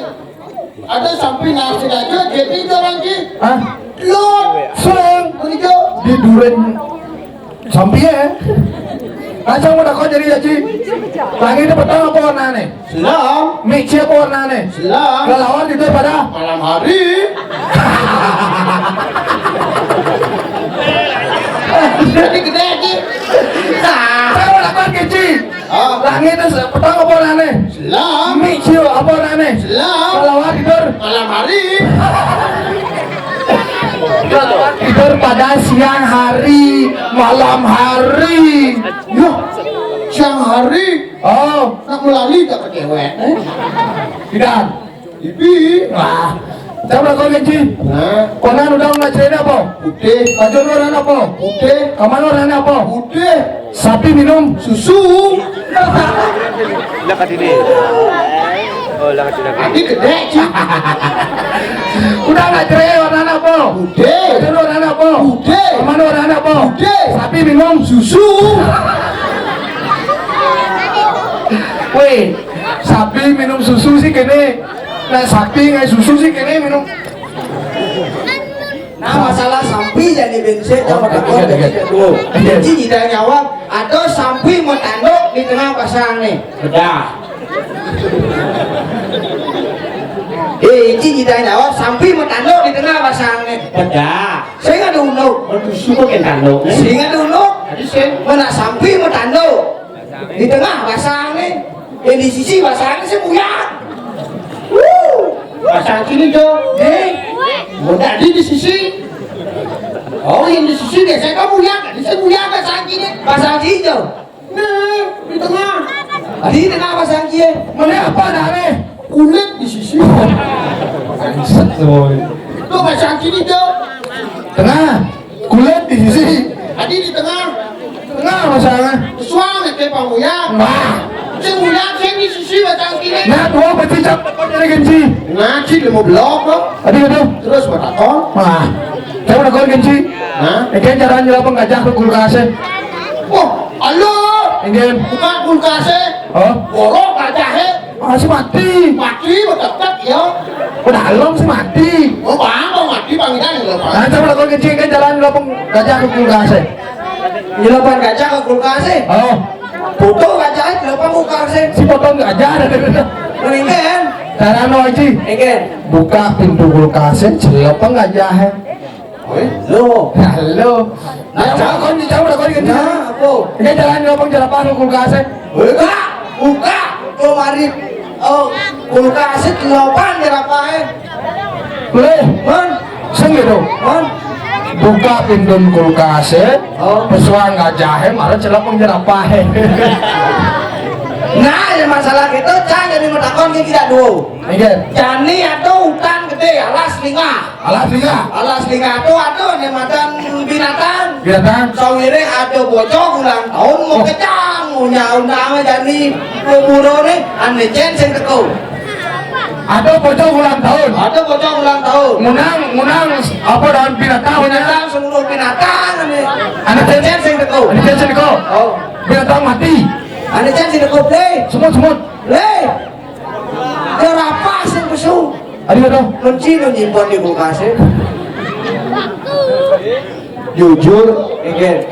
ada sambil nasi aja jadi itu lagi. Hah? Loh. Seng. Begitu. Di duren. Sampai ya. Langsung udah kau jadi haji. Langit itu petang apa warnanya? Selam. Mik siapa warnanya? Selam. Kelawar tidur pada malam hari. Jadi gede haji. Saya udah kau kecil. Ah. Langit itu se-, petang apa warnanya? Selam. Mik siapa apa warnanya? Selam. Kelawar tidur malam hari. Tidur pada siang hari, malam hari. Yo, siang hari. Oh. Nak melali tak ke cewek, eh? Tidak. Ibi. Wah. Siapa kau gaji? Nah. Konan udah nak cerita apa? Putih. Baju lu warna apa? Putih. Kamar lu warna apa? Putih. Sapi minum susu. Lah kat ini. Oh, lah kat ini. Tadi gede, Cik. Udah nggak cerai, warna apa? Putih. Baju warna apa? Putih. Kamar warna apa? Putih. Sapi minum susu. Weh, sapi minum susu sih kene. Nah, sapi ngai susu sih kene minum. Nah, masalah sampi jadi bensin sama takut jadi kedua. Jadi tidak nyawab atau sampi mau tanduk di tengah pasang nih. Bedah. Eh, ini nyidang jawab, sampi sama tanduk di tengah pasangnya. Pedah. Sing ada unduk. Aduh, suka kan tanduk, eh? Sing ada unduk. Tadi sing. Mana sampi sama tanduk? Di tengah pasangnya. Yang di sisi pasangnya sih buyar. Wuh. Pasang sini, Jo. Eh. Mau tadi di sisi. Oh, yang di sisi biasanya kamu ya, di sini ya pasang sini. Pasang sini, Jo. Nih, di tengah. Di tengah pasang kie. Mana apa dah, eh? Kulit di sisi. Bangsat, boy. Tuh, pasang sini, Jo. Tengah. Kulit di sisi. Tadi di tengah. Tengah masalah. Suang ke Pak Muya. Nah. Si Muya, sing di sisi pasang sini. Nah, dua peti cap depan dari genci. Ngaji di mau blok, kok. Tadi itu. Terus mau takon. Nah. Saya udah kau genci. Hah? Ini cara nyelapang gajah ke kulkasnya. Oh, halo. Ini. Bukan kulkasnya. Oh. Borok gajahnya. Ah, si mati. Mati, betetek, ya. Udah halong si mati. Oh, bang, mau mati, Bang, kan, ya, Bang. Nah, coba kalau kecil kan jalan nyelopong gajah ke kulkas, eh. Nyelopong gajah ke kulkas, eh. Oh. Foto gajah, nyelopong kulkas, eh. Si foto gajah. Mendingan. Cara no, Haji. Enggak. Buka pintu kulkas, eh, nyelopong gajah, eh. Halo. Halo. Nah, jauh kan, jauh dah kau ingat. Nah, apa? Ini jalan nyelopong jerapah ke kulkas, eh. Buka, buka. Kemari. Oh, kulkas itu lopan jerapah, eh. Boleh. Man. Sing gitu. Man. Buka pintu kulkas, eh. Oh. Pesuang gajah, eh, marah celopong jerapah, eh. Nah, ya masalah gitu, jangan jadi metakon kita dua. Iya. Jani ada hutan gede, alas lingah. Alas lingah. Alas lingah tu ada ni macan binatang. Binatang. Sawire ada bocah ulang tahun mau kejang, punya undang jadi pemuro ni, ane cen sing teko. Ada bocah ulang tahun. Ada bocah ulang tahun. Ngunang, ngunang apa daun binatang? Binatang, seluruh binatang ni. Ane cen sing teko. Ane cen sing teko. Oh. Binatang mati. Ane cen sing teko, Bre. Semut, semut. Bre. Jerapah sing pesu. Aduh, aduh. Kunci lu nyimpan di kulkas, eh. Jujur, enggak.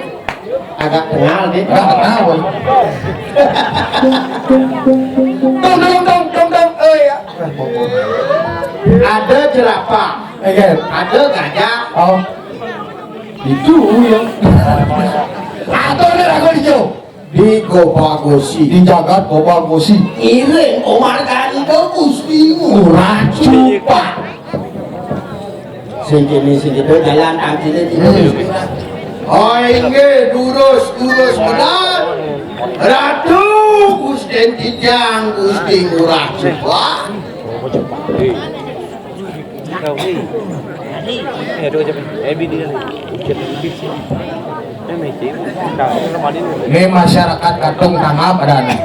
Agak kenal nih. Agak kenal, Bang. Dong, dong, dong, dong, dong. Eh, ya. Ada jerapah. Enggak. Ada gajah. Oh. Itu ya. Atau ada ragu hijau. Di Gopagosi. Di jagat Gopagosi. Iring Omar Kani ke Gusti Ngurah Cupak. Sing kene sing kene jalan tangkine di. Hmm. Oh, inggih, durus, durus, benar. Ratu Gusti Tijang, Gusti Ngurah Cupak. Ini masyarakat Katung Tangap ada nih.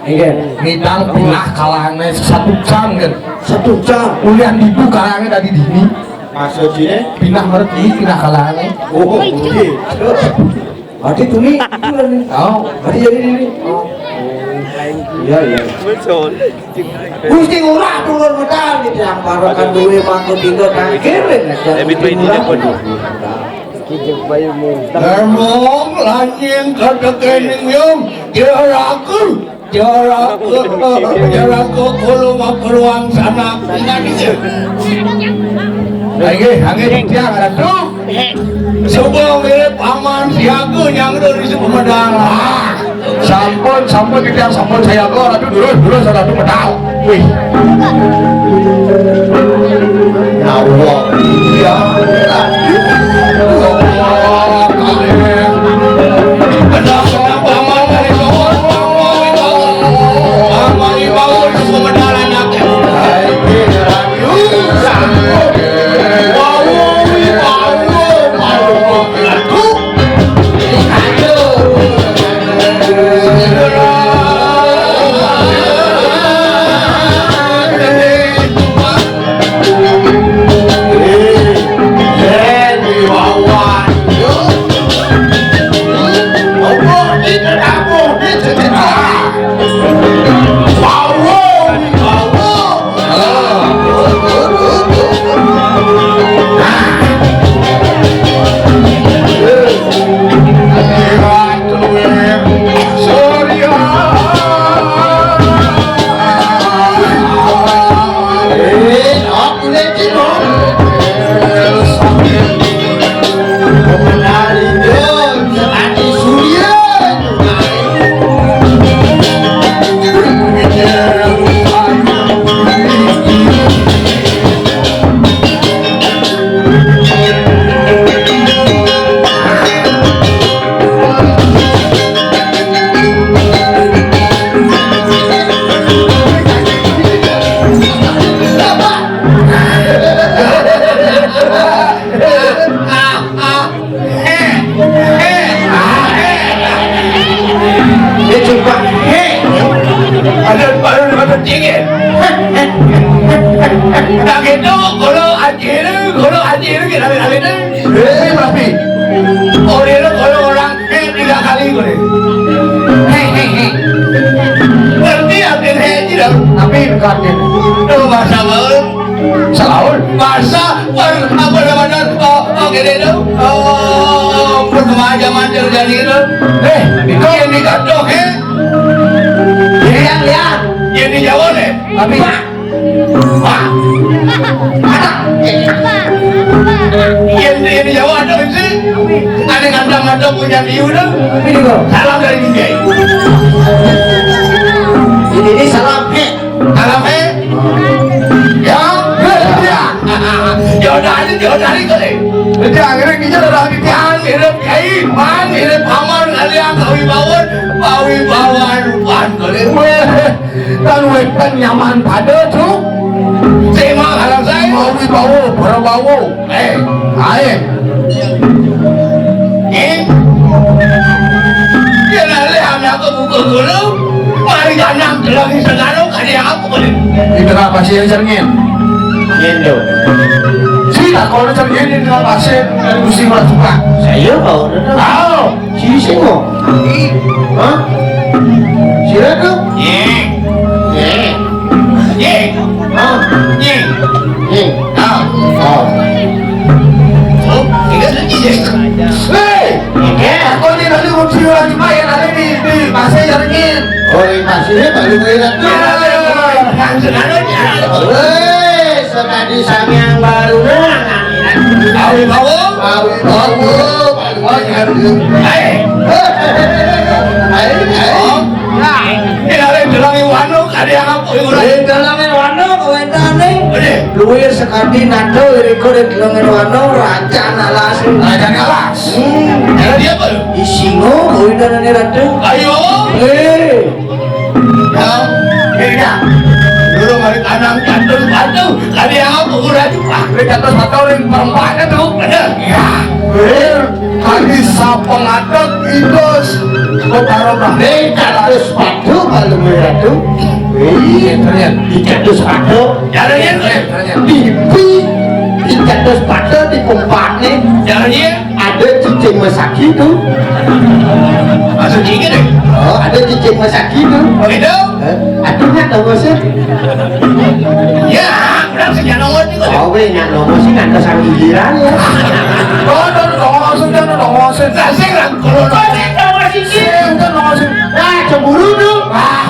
Iya. Nidang pindah kalahane satu jam kan. Satu jam. Ulian dibu kalahane tadi dini. Maksudnya? Pindah merek ini pindah kalahane. Oh, oke. Berarti tuni itu lah nih. Oh. Berarti jadi ini. Oh. Iya, iya. Betul. Gusti Ngurah turun medal gitu yang barokan duwe mangko tiga tangkirin aja. Gusti Ngurah. Kijek bayi muntah. Lemong lanying katekening yum, diaraku, diaraku, diaraku kulu makeruang sanak. Lagi, lagi, tiang ada tuh. Coba mirip aman siaga yang ada di Sumedang. Ah. Sampun, sampun, titiang sampun sayaga, Ratu, durus, durus, Ratu, medal. Wih. Ya Allah. Ya. Nah gitu, kalau anjir, kalau anjir kita lihat itu. Eh, tapi. Oh, dia kalau orang eh tiga kali gue. Hehehe. Berarti artinya tidak. Tapi bukan. Tuh bahasa gaul. Selaul. Bahasa per apa namanya? Oh, oh gini tuh. Oh, perkembangan zaman terjadi itu. Eh, itu yang dikandung, eh. Yang lihat. Yang dijawab, eh. Tapi Pak. Pak. Ada. Yang di, yang di Jawa ada sih. Ada kata-kata punya liu tuh. Ini kok. Salam dari India. Ini, ini salam, eh. Salam, eh. Ya. Ya. Ya udah, ini, ya udah, ini kali. Jadi akhirnya kita udah titian, hidup kiai, pan, hidup paman, kalian, kawi bawon, kawi bawon, pan, kali. Weh. Kan wétan nyaman pada, Cuk. Sing mau alam saya. Mau wibawa, prabawa. Eh, ae. Eh. Yen ale anak buka guru, mari kanang deleng segala kali apa boleh. Di tengah pasir cerngin. Yen, Cuk. Si tak kono cerngin di tengah pasir, dari Gusti Prabu. Saya mau, Cuk. Tahu. Sisi mo? Hah? Sira to? Ye. Ye. Ye. Hah? Ye. Ye. Ah. Oh. Oh, tiga lagi ye. Hei! Ye. Aku ini tadi mau sira cuma ya tadi di di pasir cerngin. Oh, di pasirnya baru mulai. Ya, ya, ya. Yang sekarang ya. Wes, sekali sangyang baru. Tahu tahu? Tahu tahu. Hei. Hei, hei. Oh. Ini ada yang dalam wano, ada yang apa? Yang ora. Yang dalam wano, kawéntane. Ada. Luwih sekadi nado, iriko di dalam wano, raja nalas. Raja nalas. Hmm. Ada dia apa? Isingo, kawéntane ratu. Ayo. Eh. Ya, ya. Dulu mari tanam jatuh sepatu, ada yang apa? Ora juga. Ini jatuh sepatu ring perempatnya tuh. Ada. Ya. Eh. Kali sapa ngadeg itus. Kok karo Mbah. Ning kados padu malu ratu. Iya, ternyata. Di kados padu. Ya, iya, iya. Bibi. Di kados padu di kumpane. Ya, iya. Ada cicing mesaki itu. Maksud cicing deh. Oh, ada cicing mesaki itu. Begitu? Eh, aduh, nggak tahu sih. Ya, udah sejak nongol juga. Oh, weh, nggak nongol sih, nggak kesang giliran ya. Oh, udah, udah, nongol sih, udah, udah, nongol sih. Nah, sih, lah, kalau nongol sih, nongol sih, sih, udah, nongol sih. Nah, cemburu tuh. Wah,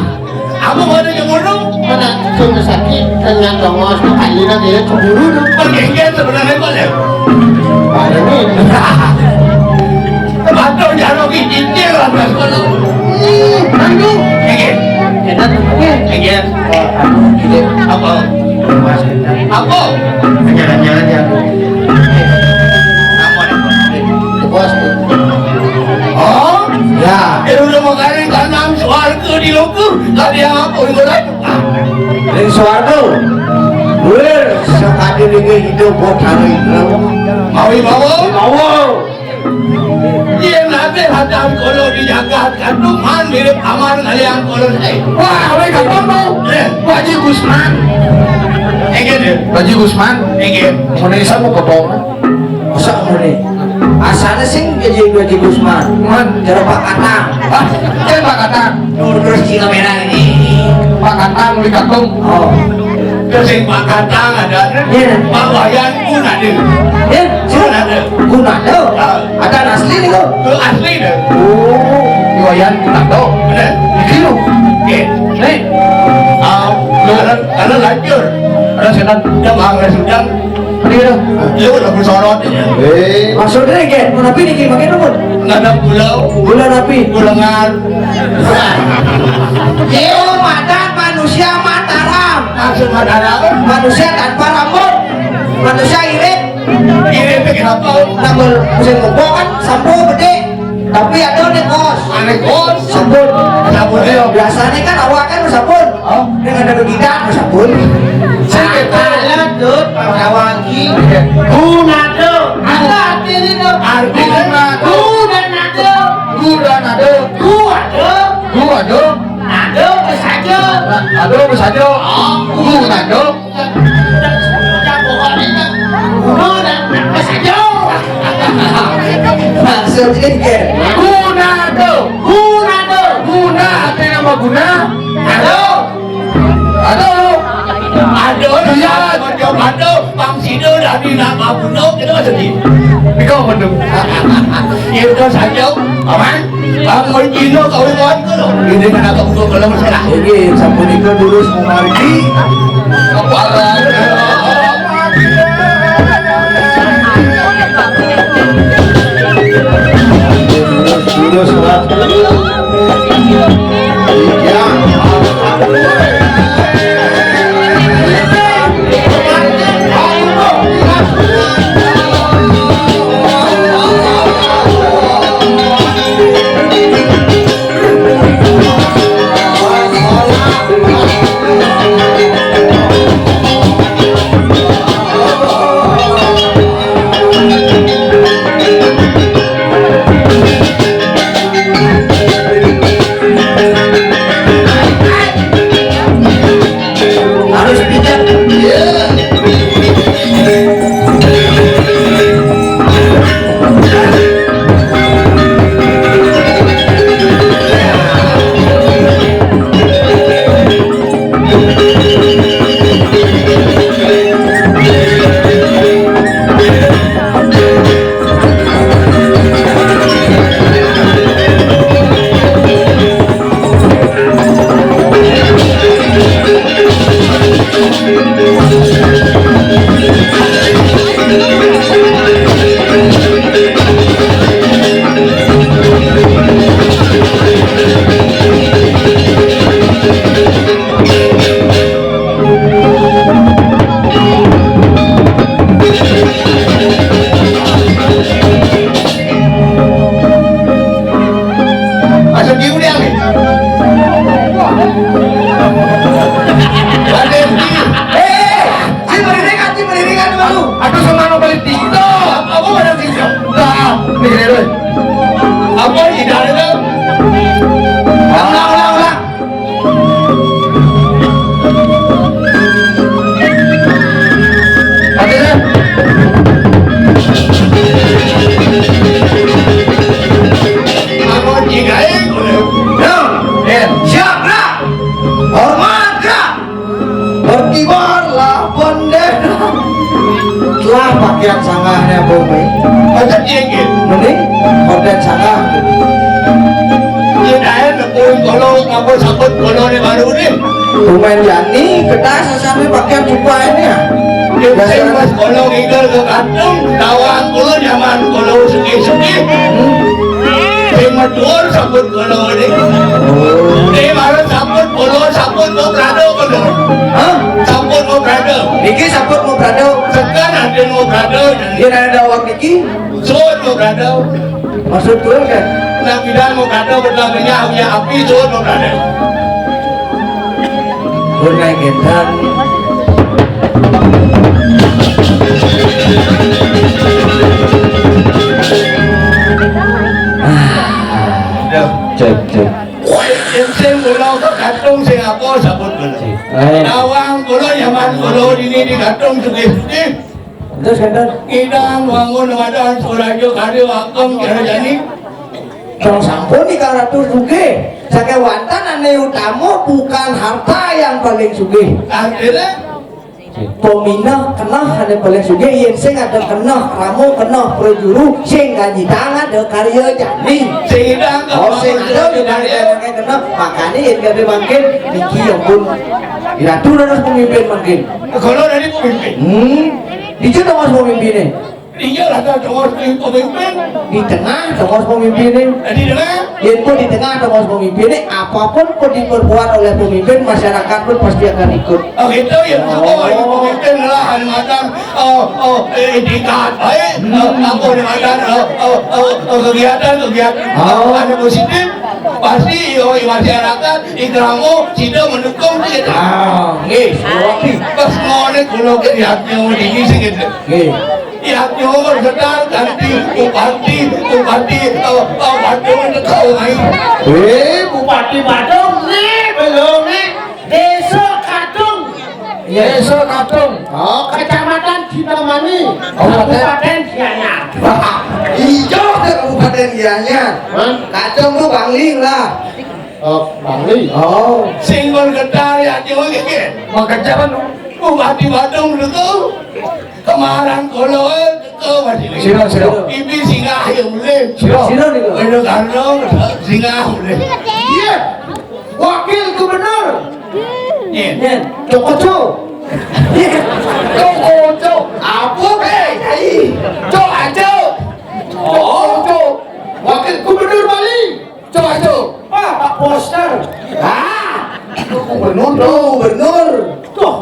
aku mau ada cemburu. Mana cicing mesaki, kena nongol, tuh, kali lagi ya, cemburu tuh. Pergi, sebenarnya, Pak, ya? Ada nih. Aduh, jangan lagi cicing lah, Mas. Hmm, aduh. Iki. Enak, iki. Iki. Oh, aduh, iki. Apa? Apa? Jangan-jangan ya. Apa? Bos. Oh, ya. Eh, udah mau kali tanam swarga di lukur. Tadi apa? Udah. Ning swarga. Wis, sakadi wingi hidup kok karo iku. Mawi bawa. Bawa. Yen ate hatan kala di jagat kanduman mirip aman kalian kala. Eh. Wah, kowe gak apa-apa. Eh. Pak Haji Gusman. Iki, Dek. Pak Haji Gusman. Iki. Ngene iso mau potong. Masa ngene? Asale sing jadi Haji Gusman. Man. Jero Pak Katang. Ah, kan Pak Katang. Terus Cina merah ini. Pak Katang di Katung. Oh. Terus yang Pak Katang ada. Iya. Pak Wayan pun ada. Ya, pun ada. Gunado. Ah. Ada asli nih kok. Itu asli deh. Oh, Wayan Gunado. Ada. Di sini. Oke. Nih. Ah, lu ada, ada lanjur. Ada setan. Dia bangga sudah. Iya. Iya, udah bersorot ini. Eh. Maksudnya, Gen, mau napi nih, makin rumput? Nggak ada pulau. Bulan napi? Bulangan. Iya, Matan manusia Mataram. Maksud Mataram? Manusia tanpa rambut. Manusia irit. Irit itu kenapa? Rambut musim kebo kan, sampo gede. Tapi ada nih, Bos. Aneh, Bos. Sabun. Sabun, iya. Biasanya kan awak kan sabun. Oh. Ning ada begitu, sabun. Sing keto. Salah, Dut, Pak Sawangi. Gunado. Apa artinya, Dut? Artinya? Gunado. Gunado. Guado. Guado. Nado, pesaja. Nado, pesaja. Oh. Gunado. Gunado. Gunado. Guna, artinya apa guna? Aduh. Aduh. Aduh, iya. Aduh, aduh, Bang Sido dah di nama bunuh, kita masih di. Iko apa tuh? Ya udah saja, aman. Bang Mojino kau itu kan tuh. Ini kan aku buka kalau masalah. Ini sampun itu dulu mau margi. Apa? Harus bijak. Masuk di udah nih. Raden, eh, eh, si beriringan, si beriringan baru. Aduh, sama lo balik TikTok. Apa ada TikTok? Nah, nih, nih, nih. Apa ini, dah, dah? Ulang, ulang, ulang. Oke, dah. Aku tiga, eh. Nah, eh, siap, gerak. Hormat, gerak. Berkibarlah bendera. Telah pakaian sanggahnya, Bumi. Macam dia, gitu. Mending, konten sanggah. Dia dah, eh, nepung kalau, apa, sabut kalau ni baru ni. Pemain Jani, kertas, sampai pakaian cupa ini, ya. Dia biasa. Sing pas kalau ngigel ke kantung, tawang kulo zaman kulo suki-suki. Hmm. Sing meduur sabut kulo ni. Oh. Ni baru sabut kulo, sabut mau berado kulo. Hah? Sabut mau berado. Niki sabut mau berado. Sekan ada mau berado. Dia ada awak niki. Suud mau berado. Maksud gue kan? Nah, bidan mau berado, berado minyak, minyak api, suud mau berado. Gue naik gentan. Ah. Cek, cek. Sing, sing kulo ke kantung sing apa sabut kulo. Eh. Tawang kulo zaman kulo dini di kantung sugih-sugih. Terus kata, ngidang wangun wadah surajo kari wakong kira jani. Terus sampun di karatu sugih. Sakewanten ane utama bukan harta yang paling sugih. Artinya? Peminah keneh ane paling sugih, yen sing ada keneh, rama keneh, prajuru, sing kanjitang ada karya jani. Sing ngidang. Oh, sing ada di karya keneh. Makane yen kade mangkin, niki ya pun. Ratu dados pemimpin mangkin. Kalau dari pemimpin. Hmm. Dija tongos pemimpine. Iya lah, tongos pemimpin. Di tengah tongos pemimpine. Di tengah? Yen pun di tengah tongos pemimpine, apapun pun diperbuat oleh pemimpin, masyarakat pun pasti akan ikut. Oh, gitu ya. Oh, ini pemimpin lah, anu makan, oh, oh, eh, etikat baik, oh, apa anu makan, oh, oh, oh, oh, kegiatan, kegiatan, oh, anu positif, pasti, oh, masyarakat, ikramo, sida mendukung, gitu. Ah, nggih, suwati. Pas ngono kulo ki niatnya dingin sih, gitu. Nggih. Ya, nyuwun setar ganti bupati, bupati, eh, eh, Badung itu kau main. Eh, Bupati Badung, nih, belum, nih. Desa Katung. Iya. Desa Katung. Oh, Kecamatan Cintamani. Kabupaten. Kabupaten Gianyar. Wah, iya, Kabupaten Iyanya. Hah? Kacung tuh Bangli lah. Oh, Bangli. Oh. Sing bergetar ya, cuma gini. Makan jalan. Bupati Badung dulu. Kemarang kolo, eh, teko masih. Sira, sira. Ibi singgah ya mulai. Sira. Sira nih. Beno Karno, singgah mulai. Iya. Wakil Gubernur. Iya. Iya. Cok Ojo. Iya. Cok Ojo. Apa, eh? Ai. Cok Ajo. Oh, Cok. Wakil Gubernur Bali. Coba itu. Pak, Pak Poster. Ah, gubernur, tuh, gubernur. Tuh.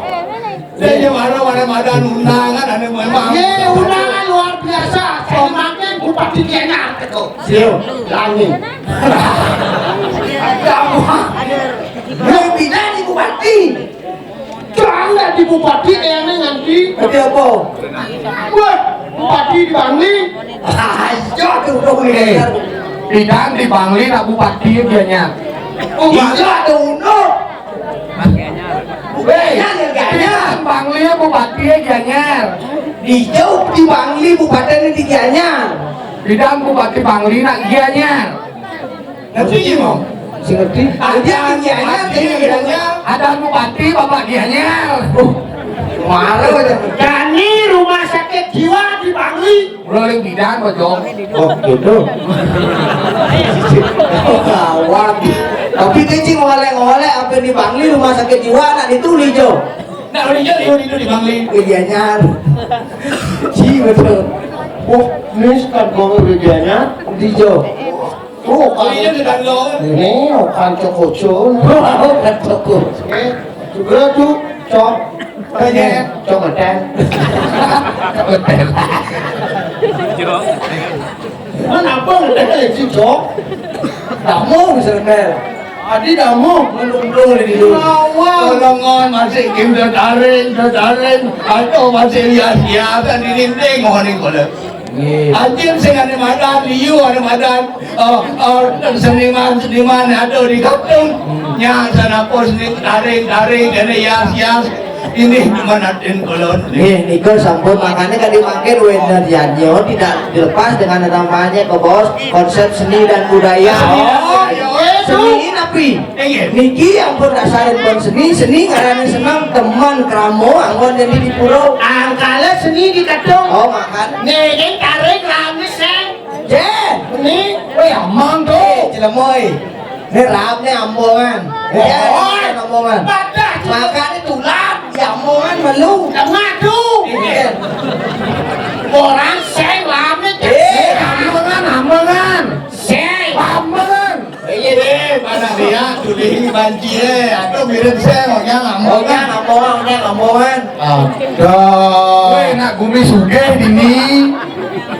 Dia aja mana, mana madan undangan, ada memang. Ye, undangan luar biasa. Semakin Bupati Gianyar gitu. Sio, Langi. Kamu. Yang pindah di Bupati. Jangan di Bupati, eh, ini nganti. Tapi apa? Wah, Bupati di Bangli. Ayo, tuh, tuh, ini. Bidang di Bangli, nak Bupati Gianyar. Oh, iya, ada uno. Hei, Gianyar, Gianyar. Bidang Bangli, Bupati Gianyar. Dijauh di Bangli, Bupati di Gianyar. Bidang Bupati Bangli, nak Gianyar. Ngerti, Mo? Sing ngerti? Ada Gianyar, ada Gianyar. Ada Bupati, Bapak Gianyar. Oh, marah aja. Jani rumah sakit jiwa di Bangli. Ulah ring bidan, Bojong. Oh, gitu. Gawat. Tapi dia cing ngoleh-ngoleh, apa di Bangli rumah sakit jiwa, nak ditulis, Jo. Nak udah jadi, udah di Bangli. Gianyar. Ji, betul. Oh, ini kan Bang Gianyar, di Jo. Oh, kalau ini kan lo. Ini kan Cok Ojo. Kan Cok Ojo. Eh, juga tuh, Cok. Tanya, Cok Meten. Cok Meten. Mana apa udah kayak si Cok? Kamu misalnya. Adi damu, menunggu di dulu. Tolongan masih kim dadaring, dadaring, atau masih hias-hiasan di dinding, mohon ini boleh. Nggih. Anjing sing ane madan, liu ane madan, eh, eh, seniman-seniman ada di kampung. Nya sanapa seni taring-taring, kene hias-hias. Ini manatin kula. Nggih, niku sampun, makanya tadi mangkin Wender Janyo tidak dilepas dengan namanya ke bos konsep seni dan budaya. Oh, iya, iya. Seni napi? Iya. Niki ampun rasain pun seni, seni ngarani seneng, teman kramo, anggon jadi di pura. Angkala seni di kadung. Oh, makan. Niki tarik rame seng. Jen, ini, weh, amang tuh. Eh, jelema, eh. Ini ramne ambongan. Ya, oh, ambongan. Padah. Makane tulang, ya ambongan melu. Tengah tuh. Iya. Orang seng rame. Eh, ambongan, ambongan. Seng. Ambongan. Iya deh, mana dia? Tuh di banci, eh. Atau mirip seng, orang ambongan. Orang ambongan, orang ambongan. Aduh. Weh, nak gumi sugih dini.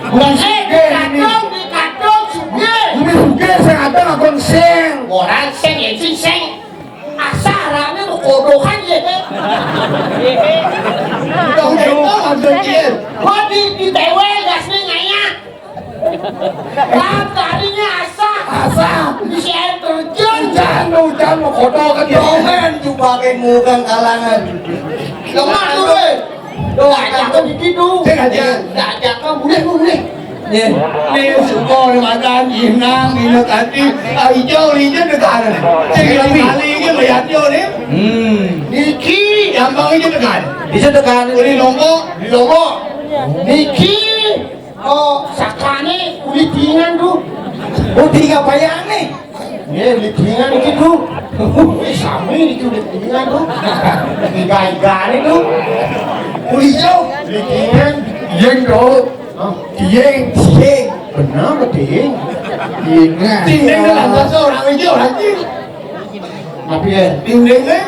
Gumi sugih dini. Kadung, di kadung sugih. Gumi sugih sing ada ngakon sing. Orang sing, ya sing, sing. Asal rame mau kodohan ya, deh. Dong, itu maksudnya. Wah, di, di tewel, gas nih, ngayah. Lah, tadinya asah. Asah. Bisa air terjun. Hujan, hujan, mau kotor kan dia. Jangan juga kayak ngugang kalangan. Lemah tuh, weh. Doa jago begitu. Saya aja. Doa jago, boleh, boleh. Nih, nih, semua orang makan, inang, inang tadi. Ah, hijau, hijau dekat. Saya kali ini melihat dia nih. Hmm. Niki, yang bang hijau dekat. Hijau dekat. Ini lombok, di lombok. Niki. Oh, sakane uli tingan tu. Oh, tiga bayane. Ye, uli tingan iki tu. Wis sami iki uli tingan tu. Tiga igane tu. Uli jo, uli tingan. Yeng tu. Hah? Yeng. Yeng. Benar betul. Yeng. Tingan dalam bahasa orang hijau lagi. Tapi ya. Tingan, eh?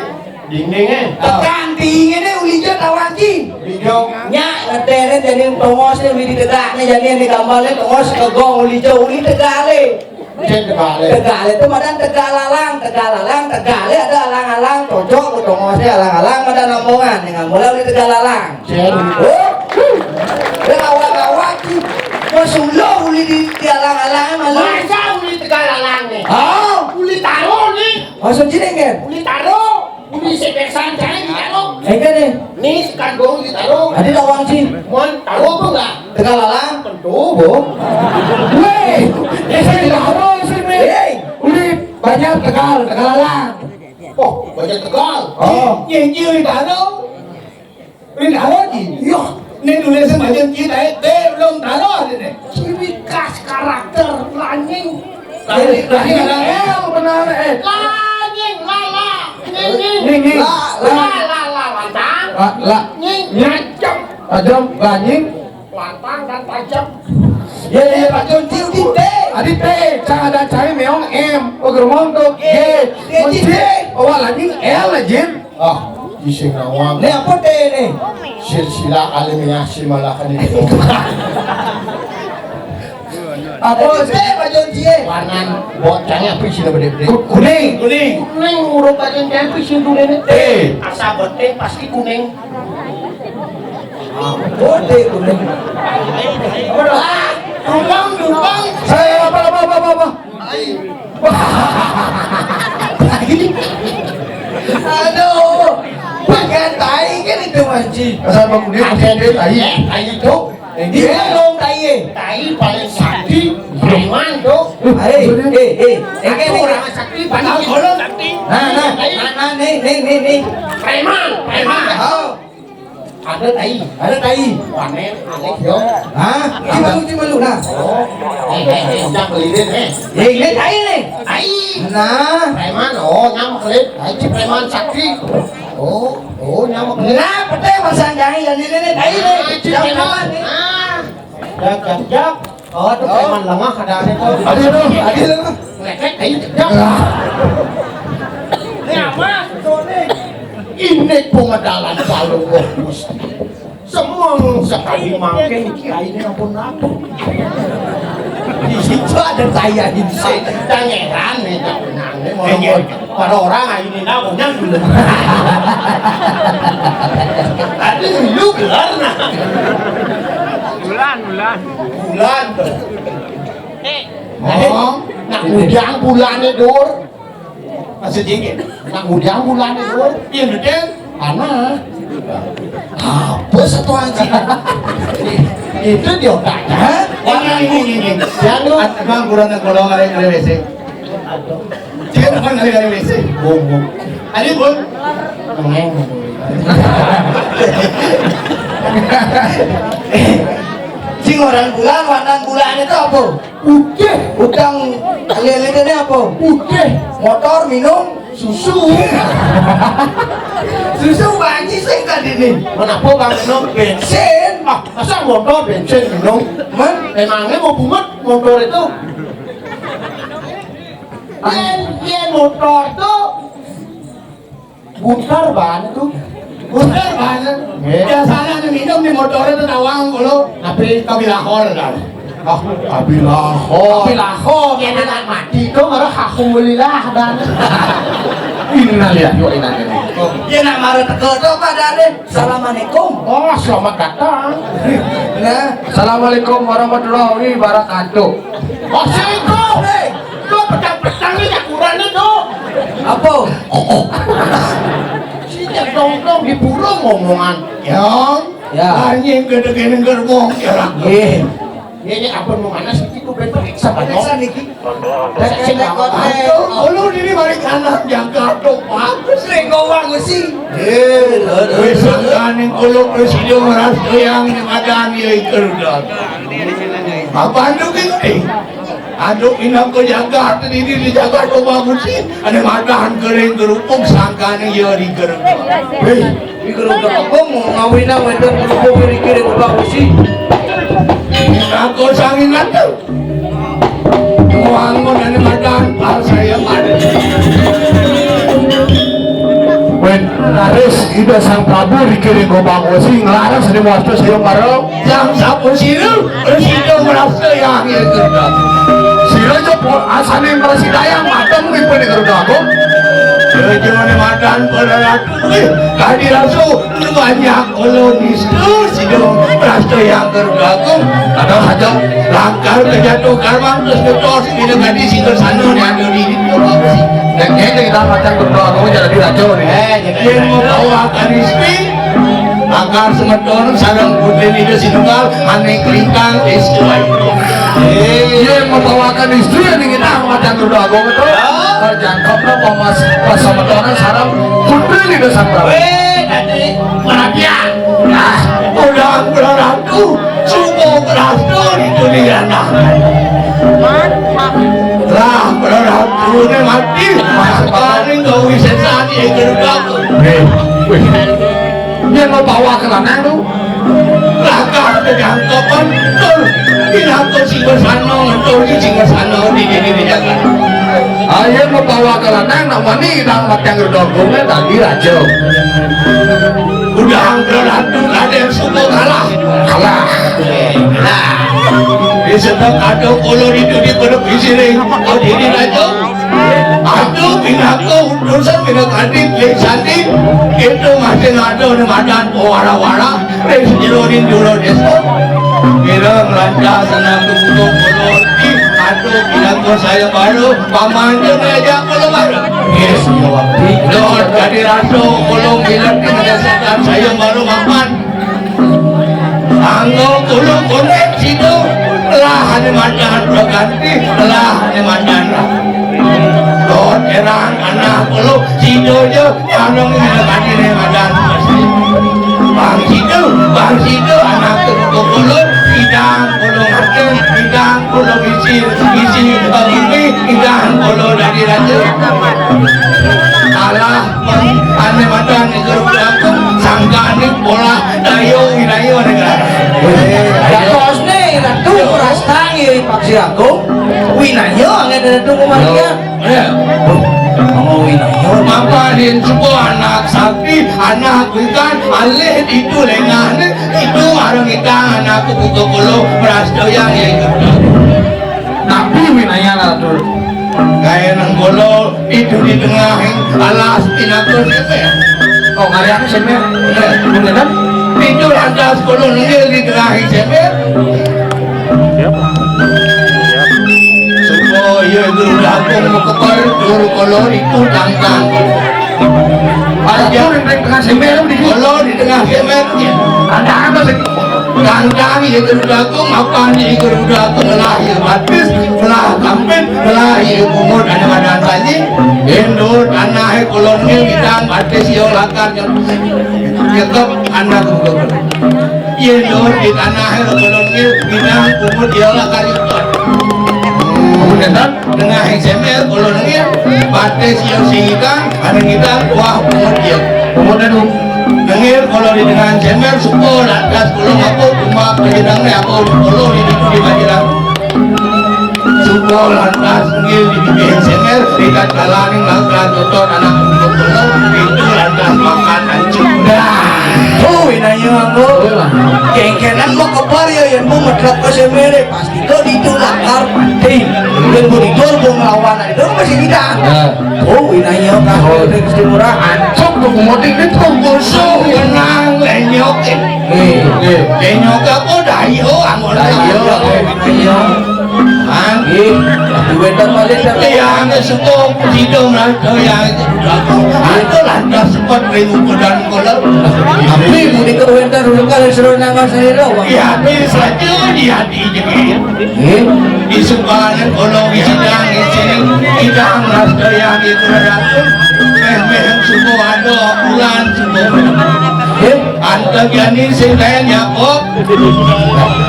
Dinding, eh? Tekan tinggi nih, uli jo tawang, Ci. Uli jo. Nya, ngetene jadi tongos nih, uli ditegak nih, jadi yang digambar nih, tongos kegong uli jo, uli tegale. Cek tegale. Tegale itu madan tegal alang, tegal alang, tegale ada alang-alang, cocok ke tongos nih, alang-alang, madan ambongan, yang mulai uli tegal alang. Cek. Oh, udah awak-awak, Ci. Mas ulo uli di, di alang-alang, malu. Masa uli tegal alang nih? Oh. Uli taro nih. Maksud Ci nih, kan? Uli taro. Uli sepesan saya di anu. Éngkén nih. Nih, kan gong di taruh. Adi tawang sih. Mon taruh apa enggak? Tegal lalang. Tentu, Bo. Wéh, éh, saya tidak tahu sih, Mé. Héy. Udah banyak tegal, tegal lalang. Oh, banyak tegal. Oh. Yang kiri taruh. Ini taruh lagi. Iya. Ini tulisan macam kita, eh, belum taruh ada nih. Ciri khas karakter lanying. Lanying, lanying, lanying. L benar, eh. Lanying, lala, nying, nying. Nying, nying. La, la. La, la, la, lantang. La, la. Nying, nying. Tajam. Tajam, lanying. Lantang dan tajam. Ya, ya, Pak Jon, Jon, di T. Adi T, cara ada cari meong M. Oh, geromong tuh. G. G, G, G. Oh, lanying L, Jin. Ah, bisa nawang. Nih, apa T nih? Silsilah Alimiyah Simalakan itu. Apa sih, Pak Jon, J? Warna bocahnya apa sih, gede-gede? Ku-, kuning. Kuning. Kuning, huruf Pak Jon, apa sih, kuning? T. Asa beting pasti kuning. Ah, bodoh kuning. Ah, lubang, lubang. Saya apa, apa, apa, apa, apa? Aduh, bukan tai kan itu, Mas Ji. Asal bangun dia, ada dia, tai. Eh, tai itu. Dia dong tai, eh. Tai paling sakti, preman tuh. Eh, eh, eh, eh, eh, orang sakti, paling kalau sakti. Nah, nah, tai. Nah, nah, nih, nih, nih, nih. Preman, preman. Oh. Ada tai. Ada tai. Panen, aneh, yo. Hah? Coba lu, coba lu, nah. Oh. Eh, eh, eh, udah beliin, eh. Ya, ini tai nih. Tai. Nah. Preman, oh, nyamuk lid. Tai, preman sakti. Oh, oh, nyamuk lid. Nah, pete masang jangan yang ini nih, tai nih. Ah, itu preman. Jangan nih. Ah. Jak, jak, jak. Oh, itu preman lemah ada, ada tuh. Ada tuh, ada tuh. Ngecek, ayo, jak. Ini apa? Ini pemedalan Palungguh Gusti. Semua sekali makin kiai ini ampun apa? Di situ ada tai ini. Tangeran nih, tak menang nih, mau. Iya. Para orang ayu nina punya dulu. Tadi lu gelar nah. Bulan, bulan. Bulan tuh. Eh, oh, nak ngujang bulannya, Dur. Maksudnya gini, nak ngujang bulannya, Dur. Iya, betul. Anak. Apa satu anjing? Itu dia otaknya. Hah? Ini, ini, ini, ini. Yang lu. Emang kurang yang golong ada yang W C. Dia bukan kali-kali W C. Bung, bung. Ada, Bun? Mengeng. Cing orang bulan, warna bulan itu apa? Putih. Utang lele ini apa? Putih. Motor, minum, susu. Susu banci sih tadi nih. Kenapa bang minum bensin? Ah, masa motor bensin minum? Man? Emangnya mau bunget motor itu? Yen, yen motor tuh buntar ban tuh. Buntar ban. Nggih. Biasanya anu minum di motor itu tawang kalau tapi kabilahor kan. Ah, kabilahor. Kabilahor, ya nak mati tuh marah alhamdulillah dan. Innalillahi wa inna ilaihi. Ya nak marah teko tuh apa deh? Assalamualaikum. Oh, selamat datang. Nah. Assalamualaikum warahmatullahi wabarakatuh. Assalamualaikum. Hei. Lo petang-petang nih cakurannya tuh. Apa? Si nongkrong di burung ngomongan. Yang. Ya. Anjing gede-gede gerbong ya. Iya. Ini apa mau mana sih itu bener periksa. Periksa niki. Aduh, lu ini balik kanan jaga tuh bagus nih gua bagus sih. Eh, wis sangkaning kulo presidium ras yang ngadani ya iku. Apa anu ki? Aduh, inang ko jaga, ini dijaga ko bagus sih. Ada makan kering kerupuk sangkaning ya di kerupuk. Hei, di kerupuk apa mau ngawinang wedok kerupuk ini kiri ko bagus sih. Aku sangin atuh. Wangun ane makan, pas saya mati. Wén, laris Ida Sang Prabu riki ring Gobang Wesi nglaras ning wasta saya mara. Yang sapu siru, terus itu merasa yang itu. Sira coba asane merasi dayang mateng ning pene Garuda Agung. Rejone madan para ratu, wih, kadi rasu. Banyak ulun nistu sidung prastaya Garuda Agung. Kadang saja langkar kejatuh karmang terus ngetos dina gadi sing kersana ni ada di Garuda Agung. Nek ngene kita macam berdoa kamu jadi raja nih. Eh, jadi yang mau bawa kanisti, akar semeton sareng putri itu sinunggal ane kelintang istilah itu. Eh, iya, yang membawakan istri yang ingin ah macam berdoa kamu tuh. Ya. Jangkepnya pamas pas semetonan sareng putri itu sangkal. Eh, jadi perhatian. Nah, udah berarti Suku kerastun itu dianakkan. Lah, berarti mati. Paling kau wisesani yang geruduk. Nih, wih. Dia mau bawa ke lanang tuh. Lakar kejangkepan, tur. Pinatu sing bersano, ngetur sing bersano di diri di jagat. Ayo mau bawa ke lanang, nak wani, nak matang geruduk, tadi raja. Udah angker atuh kadang suku kalah. Kalah. Nah, disebut atuh ulun itu di Pondok Bisiring. Oh, diri atuh. Atuh pinaka utusan pinaka di Sandi. Itu masih ada di madan wara-wara. Res jero di dulu desa. Kira ngelancar sana ke buku ulun. Atuh pinaka saya baru. Paman jeung raja kula bareng. Yes, ya waktu. Dot kadi raso kula ngilet di ngedesakan saya baru mapan. Anggo kula konek situ. Lah ane madan berganti, lah ane madan lah. Dot erang anak kula situ je, anu ngene kadi ne madan pasti. Bang situ, bang situ anak kula sidang Kula ngerti, ingkang kula bisi, bisi, bisi, ingkang kula dadi raja. Alah, ane madan iku aku, sangkane pola dayo winayo negara. Jatosne Ratu Prastangi Paksi Agung, winayo anggen Ratu Kumarya. Ya. Oh, winayo. Mapanin suku anak sakti, anak bukan, alih itu lengahne. Itu warung kita anak buku kolo beras doyang ya itu. Tapi winaya atur. Kayak nang kolo itu di tengah alas pinatu sepe. Oh, karyaku sepe. Bener. Bener kan? Itu lantas kolo nengil di tengah sepe. Supaya guru dagung mekeper guru kolo itu tangkang. Aja di tengah sepe di kolo di tengah sepe. Ada apa sih? Kandang ya guru dagung, apa nih guru dagung, lahir batis, lah kampin, lahir umur, ada badan tadi, indut, anak, kolonel, bidang, batis, yo, lakar, nyekep, anak, indut, di tanah, kolonel, bidang, umur, yo, lakar, yo. Kemudian, tengah S M R, kolonel, batis, yo, singitang, Anu kita, wah, umur dia. Umur anu. Nengil kalau di dengan jemer, sepuluh, lantas, sepuluh, aku, cuma, pejedang, nih, aku, sepuluh, di, di, di, Majelang. Sepuluh, lantas, nengil, di, di, jemer, di, tatkala, nih, lantas, nonton, anak, sepuluh, itu, lantas, makan, hancur. Dah. Oh, inanya, aku. Kengkenan, mau kepar, ya, yang mau metlok ke semere, pas Itu ditulak karpati. Dan budi gor bung lawan itu masih kita. Ya. Oh, winaya kah? Oh, Gusti Ngurah. Ancok tuh modik itu musuh. Menang, lenyok. Eh, eh. Lenyok apa? Dayo, amun dayo. Dayo. Hah? Eh, duwetan malih, tapi ya, anu, sepuh, hidup, lah, ya, itu lantas sempat ribu pedang kolot. Tapi, muni kewenten, dulu kali seru nama saya, loh. Ya, tapi saja di hati jadi. Nggih. Di Subanen kula wisidang ing sini, idang Rastaya Mitra Ratu, meh-meh suku ada bulan suku. Nggih. Antagiani sing kaya nyapa?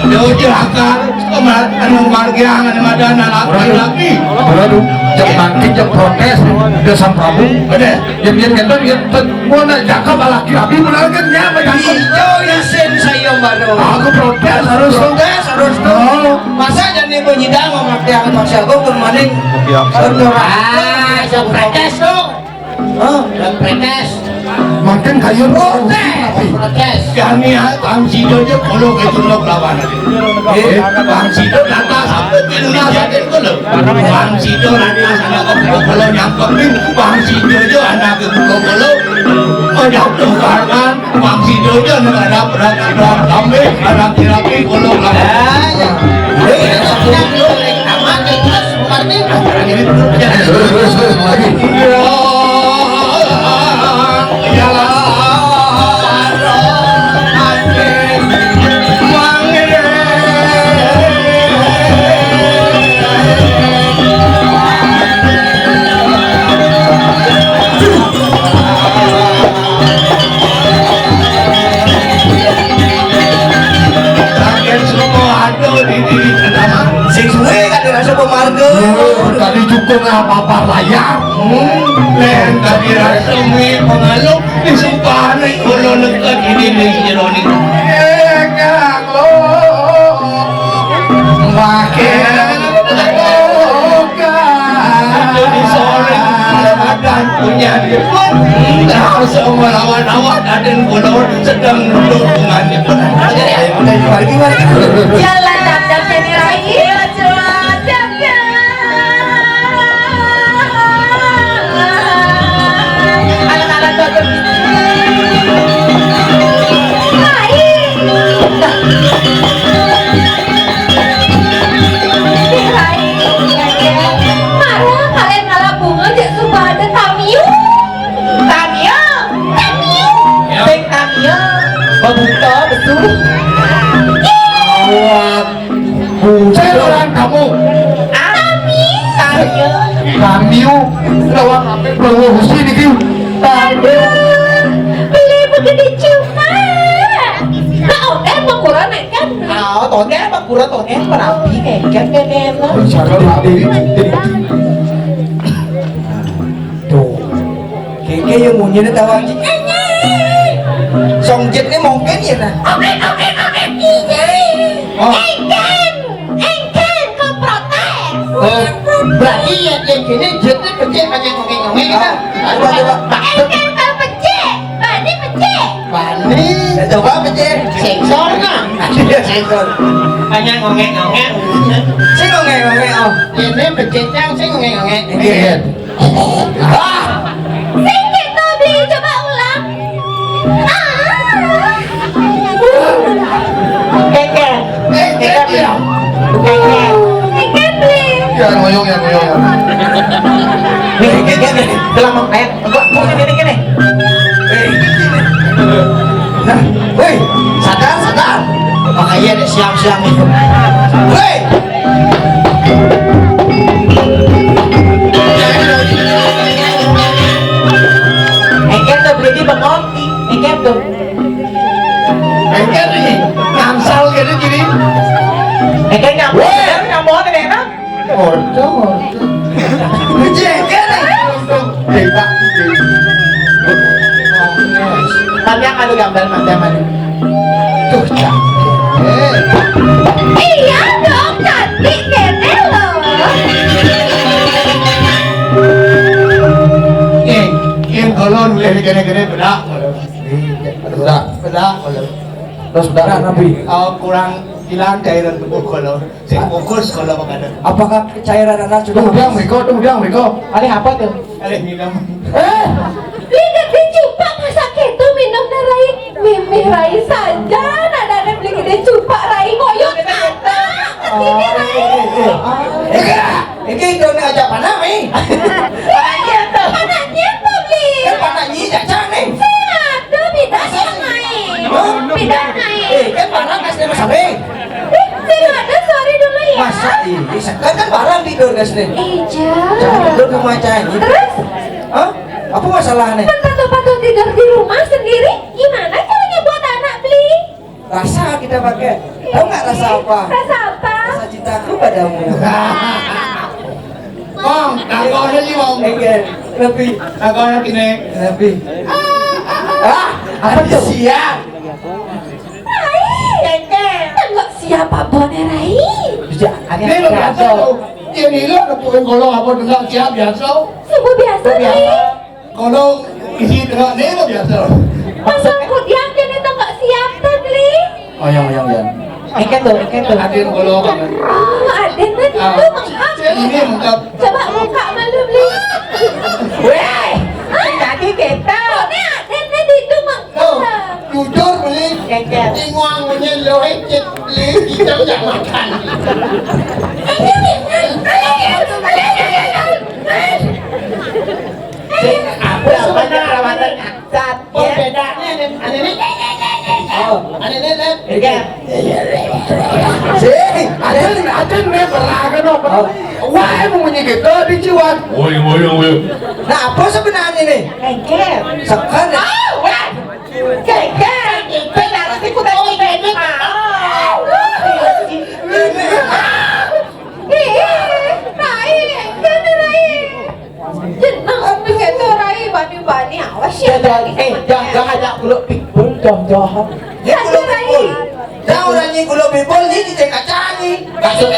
Yo cilakar, kemar-, anu margiang, anu madana laki-laki. Waduh, jek mangkin, jek protes, ke Sang Prabu. Bener. Yen, yen ngeten, yen ten-, mun nek cakep laki-laki, bener kan nyapa cakep? Iya, isin saya baru. Aku protes harus tuh. Protes harus tuh. Oh. Masa jadi penyidang sama tiang Mas Jago ke maning? Iya. Betul. Ah, saya protes tuh. Oh, dan protes. Makin kayu protes. Protes. Kami, ah, Bang Sido aja kalau ke Sunda Belawan. Eh, Bang Sido datang sampai ke Luna Satin kula. Bang Sido datang sama ke Pulau Nyangkepin. Bang Sido aja anak ke Pulau. Oh, jatuh karena Bang Sido aja negara berat-berat kami, anak kira-kira kula. Ah, ya. Eh, ya, sudah, lu, eh, amat, eh, terus, bukan nih. Sing suwe kan rasa pemarga. Oh, tadi cukup lah papar layar. Hmm, lain tadi rasa mi pengaluh disumpah ni kalau dekat ini ni jeroni. Eh, Kang Lo. Makin Lo, Kang. Itu disoreng. Ada punya dia pun. Nah, semua lawan-lawan ada yang bodoh sedang duduk dengan dia pun. Jalan dapdap jadi rai. Anak-anak bagus. Rai. Lah. Ih, Rai. Mara kalian ngalah bunga, jak suba ada tamiu. Tamiu. Tamiu. Sing tamiu. Bebuta, besu. Ih. Saya orang kamu. Tamiu. Tamiu. Tamiu. Lawan apa? Bawa besi niki. Tamiu. Aduh, beli begede cuma. Nah, oke, mau kurang naik kan? Ah, tonde apa pura tonde apa rapi, eh, kan nenek. Tuh. Kayaknya yang munyi nih tawang. Song jet nih mungkin ya, nah. Oke, oke, oke, iya. Oh. Engken, engken, kau protes. Oh, berarti ya, yang gini jetnya pecah, banyak ngomong-ngomong gitu. Ah, coba, coba. Engken, kau pecah, berarti pecah. Bani. Ya, coba pecah. Sensor, nah. Iya, sensor. Banyak ngomong-ngomong. Sing ngomong-ngomong, oh. Ini pecah, sing ngomong-ngomong. Iya. Ah! Sing gitu, Bli. Coba ulang. Ah! Keke. Keke, Bli. Keke. Keke, Bli. Ya, ngoyong, ya, ngoyong, ya. Nih, keke, nih. Telah mengkayak. Gua, gua, gini, gini. Hei. Nah, woi, sadar, sadar. Makanya ada siang-siang itu. Woi. Engken tuh beli di bengong. Engken tuh. Engken ini. Ngamsal gitu gini. Engken nyampe. Woi. Nyampe, enak. Ordo, ordo. Jengkel, eh. Tembak. Tapi yang ada gambar macam mana? Tuh, cantik. Iya dong, cantik kene loh. Nih, yang kalau nulis kene-kene bedak. Bedak, bedak. Terus bedak nabi. Oh, kurang hilang cairan tubuh kalau. Sing fokus kalau makanan. Apakah cairan anak sudah Tunggang mereka, tunggang mereka. Ada apa tuh? Ada minum. Eh, beli gede cupak masa ketu minum dah Rai. Mimih Rai saja, ada ada beli gede cupak Rai ngoyot anak. Ini Rai. Eh, eh, eh. Ini itu nih aja panah, Mi. Panahnya tuh. Panahnya tuh, beli. Kan panahnya cacang nih. Saya ada beda yang lain. Hah? Beda yang lain. Eh, kan barang kasih sama sabe. Ih, sing ada, sorry dulu ya. Masa ini sekarang kan barang tidur guys nih. Ija. Jangan tidur sama cahaya. Terus? Hah? Apa masalahnya? Kan patut-patut tidur di rumah sendiri. Gimana caranya buat anak beli? Rasa kita pakai. Tahu nggak rasa apa? Rasa apa? Rasa cintaku padamu. Bang, tanggohnya sih bang. Oke, lebih. Tanggohnya gini. Lebih. Ah, apa tuh? Siap. Rai, Keke. Kan kok siapa bone Rai? Bisa, ada ini lo biasa lo. Ini lo nepuin kalau apa dengan siap biasa. Semua biasa, Rai. Kalau isi tengah ini lo biasa. Pasang kudiang jadi tengok siap tadi. Oh, yang, yang, yang. Eke tuh, eke tuh. Adin kalau kan. Oh, Adin tadi tuh mengkap. Ini mengkap. Coba buka malu, Bli. Weh, tadi kita. Ini Adin tadi tuh mengkap. Tuh, jujur, Bli. Keke. Inguang punya lo ecet, Bli. Kita udah makan. Ini, ini, ini, ini, ini, ini, ini. Sing, aku sebenarnya perawatan cacat, oh, ya. Bedanya ada, ada ini. Oh, ada ini, Lep. Iya. Sing, ada, ada ini berlaga no. Oh. Wah, emang bunyi gitu di Ciwan. Woi, woi, woi. Nah, apa sebenarnya nih? Lengket. Sekan. Ah, wah. Lengket. Lengket, aku sih kuda ini. Ah. Ih, Rai, jangan, Rai. Jeneng aku gitu, Rai, bani-bani, awas ya. Jangan, eh, jangan, jangan ajak kulo pitbull, jangan, jangan. Ya, kulo pitbull. Jangan orang ni kulo pitbull, ni dicek kacang ni. Maksud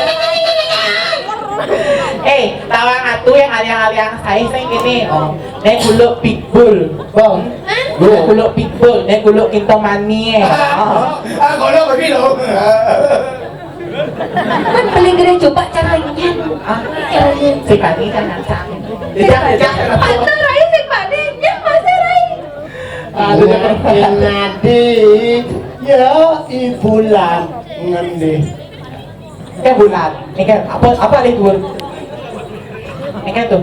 eh, tawang atu yang aliang-aliang saya, saya gini. Oh. Nek kulo pitbull. Bang. Hah? Nek kulo pitbull, nek kulo kintomani, eh. Ah, ah, kulo bagi lo. Kan paling gede coba caranya. Ah, caranya. Si Pani kan ngancam. Tidak, tidak. Atau Rai si Pani, ya masa Rai. Aduh, ya, nanti. Ya, ibulan ngendi. Eh, bulan. Ini kan apa, apa di dua? Ini kan tuh.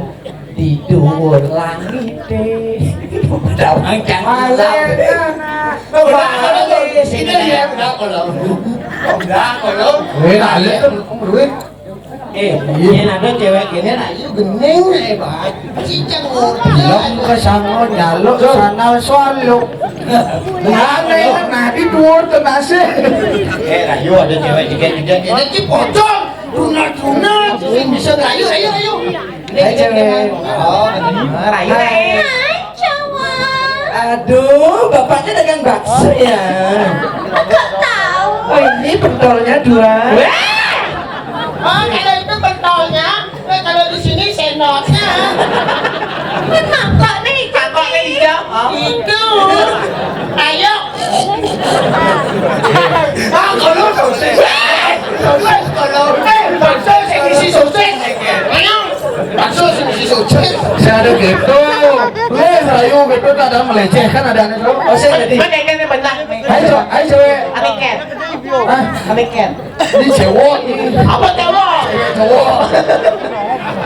Di dhuwur langité. Padha wancang. Balik, nah. Balik. Sini ya, udah kalau. Udah kalau. Wih, balik. Eh, yen ada cewek kene nak yu gening ae, Pak. Cicak ngopi. Belum ke sana nyaluk, sana swaluk. Mana enak nah di dhuwur tenase. Eh, lah yu ada cewek juga juga kene ki pocong. Tuna-tuna, sing bisa ayo, ayo, ayo. Hai, cewek. Oh, rayu, rayu. Hai, cowok. Aduh, bapaknya dagang bakso ya? Kok tahu? Oh, ini pentolnya dua. Weh! Oh, kalau itu pentolnya, eh, kalau di sini sendoknya. Kan mangkok nih, mangkok nih, iya. Oh. Itu. Ayo. Ah, kalau sosis. Sosis, kalau. Eh, bakso sing isi sosis. Ayo. Bakso sing isi sosis. Saya ada gitu. Eh, rayu gitu, tak ada melecehkan, ada aneh, bro. Oh, saya jadi. Mana yang ini benar? Ayo, ayo, cewek. Aneh, Ken. Hah? Aneh, Ken. Ini cewek ini. Apa cewek? Cewek, cowok.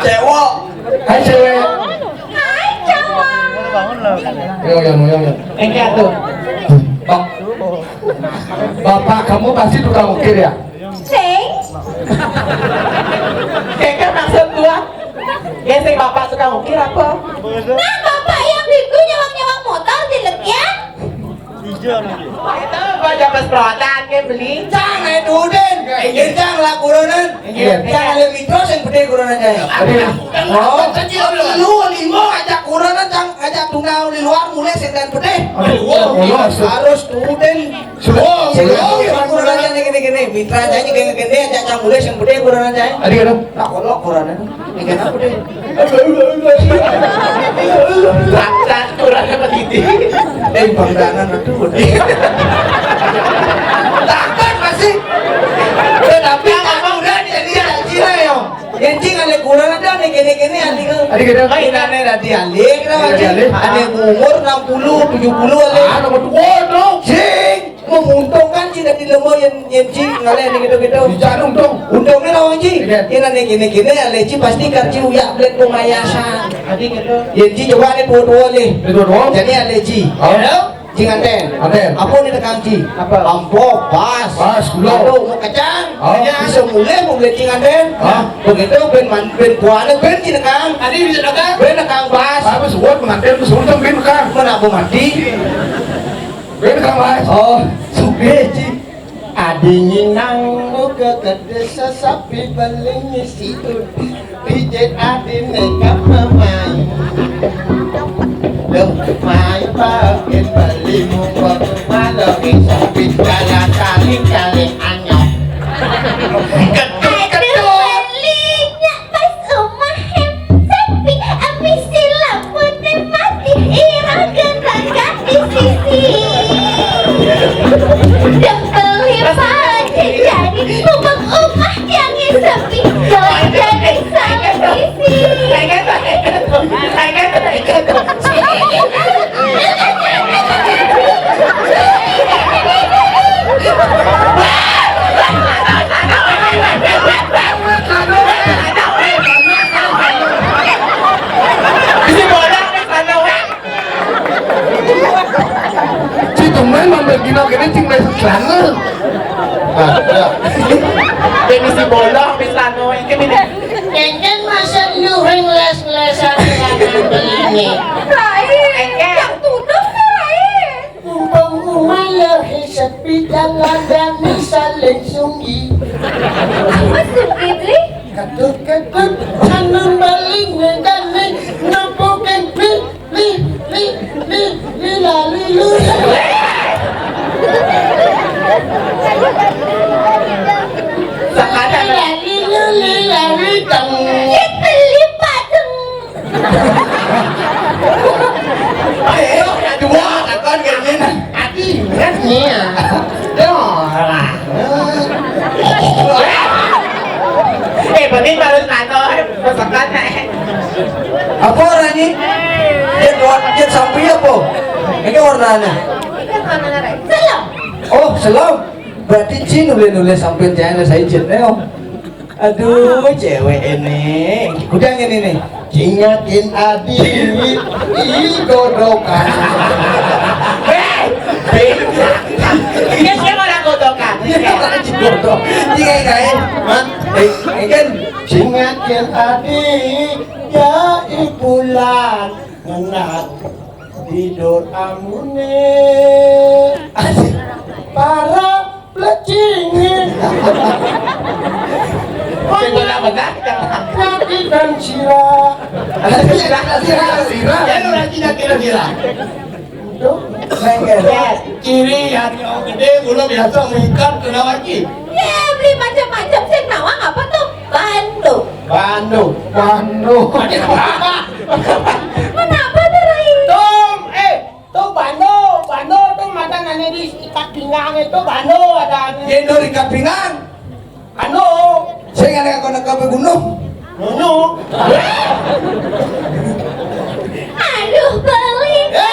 Cewek. Hai, cewek. Hai, cowok. Yo, yo, yo, yo. Enggak tuh. Pak. Bapak kamu pasti tukang ukir ya? Sing. Kayaknya maksud gua. Ya, sing bapak tukang ukir apa? Nah, bapak yang itu nyewang-nyewang motor di Legian. Itu gua jabat perawatan ke beli. Cang, eh, Udin. Inggih, Cang, lah kuronan. Inggih. Cang, ale Mitro sing gedhe kuronan, Cang. Aduh. Oh, kecil lu limo ajak kuronan, Cang, ajak tunggal di luar mulai sing dan gedhe. Aduh, oh, iya. Harus Udin. Sudah. Oh, sudah. Kuronan, Cang, kene-kene. Mitra, Cang, kene-kene ajak Cang mulai sing gedhe kuronan, Cang. Aduh, aduh. Lah, kolok kuronan. Ikan apa deh? Rata kurang apa gini? Eh, Bang Danan, aduh, udah. Takut masih. Tetapi aku udah jadi anak Cina, yo. Yang Cina le kurang ada nih, kene-kene, adik. Adik, adik. Ini aneh, tadi alik, kenapa, Cina, Cina? Alik. Ada yang umur enam puluh, tujuh puluh, alik. Ah, nomor dua dong. Cing. Menguntungkan sih dari lemo yang, yang ci ngalih ni gitu-gitu. Bisa untung. Untungnya lawan ci. Iya. Ini nih gini-gini, alergi pasti kan ci uyak belet pemayasan. Tadi gitu. Yang ci coba nih dua-dua nih. Dua-dua. Jadi alergi. Oh. Ya? Ci nganten. Nganten. Apa nih tekang ci? Apa? Ampo, pas. Pas, gula. Aduh, mau kacang. Oh. Bisa mulai, mau beli ci nganten. Ah. Begitu, ben man, ben kuana, ben ci tekang. Tadi bisa tekang? Ben tekang pas. Apa suat pengantin, suat ben tekang. Mana aku mati? Wis, Kang Mas. Oh, sugih, Ci. Adingi nang muga gedhe sesapi beling isi udi. Pijit adine kamamai. Lho, mai pakai beli muga malah sapi kala kali-kali anyok. Aduh, belinya pas omah hem sepi, abis si lampuné mati, ira gerakan di sisi. Dempel hipat jadi, bubuk omah yang sepi, doa jadi salah isi. Isi bola, Celana. Nah, ya. Ini si bolong, di sana, ini mini. Engken masa luheng les-lesan lanang beline. Rai, engken. Yang tutup, Rai. Mumpung umah lehe sepi, dalan dani saling sunggi. Apa sunggi, Bli? Ketut-ketut, anu beline dani, nepukin bli, li, li, li, li, lali, lu. Sekarang lali, lu, li, lali, dong. Itu lipat, dong. Ayo, dua, takon kayak gini. Adi, kan nih. Dong, lah. Eh, penting baru tato, pesekan, eh. Apa warnanya? Dia dua, dia samping apa? Ini warnanya. Oh, selam. Berarti Cin nulis-nulis sampai jangan saya Cin, eh, Om. Aduh, cewek ini. Udah gini nih. Cingakin adi, ih, godokan. Eh, dia siapa orang godokan? Iya, orang Cin godok. Iya, kayak, Man. Eh, ini kan cingakin adi, ya, ibulan. Ngenat. Tidur amune. Asik. Para plecing. Tidur apa dah? Kaki dan sira. Sira, sira, sira. Ya, lu lagi nak kira-kira. Tuh, lengket. Kiri yang gede, gula biasa mengikat, kena lagi. Ya, beli macam-macam sih, nawang apa tuh? Bandu. Bandu. Bandu. Kenapa tuh, Rai? Tum, eh, tuh bandu, bandu tuh mata nane di ikat pinggang itu bandu ada. Dia duri ikat pinggang. Anu, saya nggak ada kena kabe gunung. Gunung. Aduh, beli. Eh.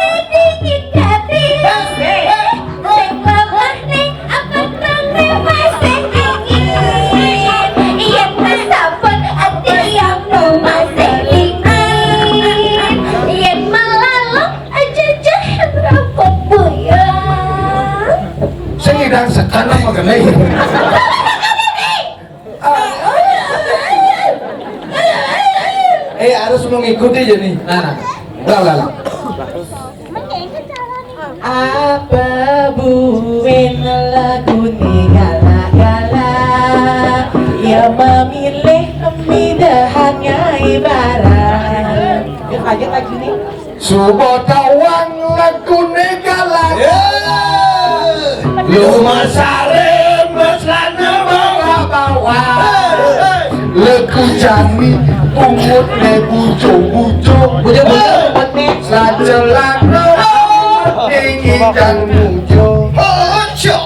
Ini dingin tapi. Eh, eh, eh. Sing lemah nih, apa terang nih masih dingin. Iya, tersaput hati yang nu masih dingin. Iya, melalok aja jahat rambut buyang. Saya ngidang sekarang mah gini. Eh, harus mengikuti jadi. Nah, nah. Lah, lah, lah. Apa buin lagu ni gala-gala? Ya memilih midahannya ibarat. Dia kaget lagi nih. Suba tawang lagune galak. Ya. Lu masare maslana bawa-bawa. Leku jani pungut le bujo-bujo. Bujo-bujo, buat nih. Sacelana tinggi dan mujo. Ojo.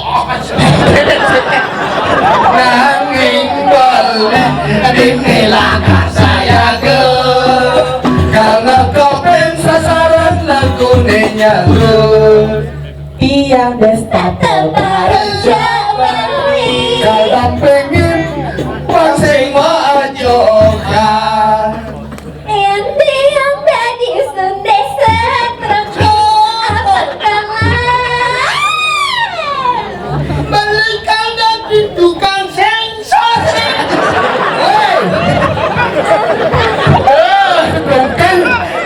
Nanging bali dinilah sayaga. Karena kopeng sasaran lagune nyaru. Tiang desta tebar jawawi. Kalau pengen pasing majokan. Yang tiang tadi sendesa terangku apa kalah. Belikan daging tukang sensor. Hei. Eh, bukan.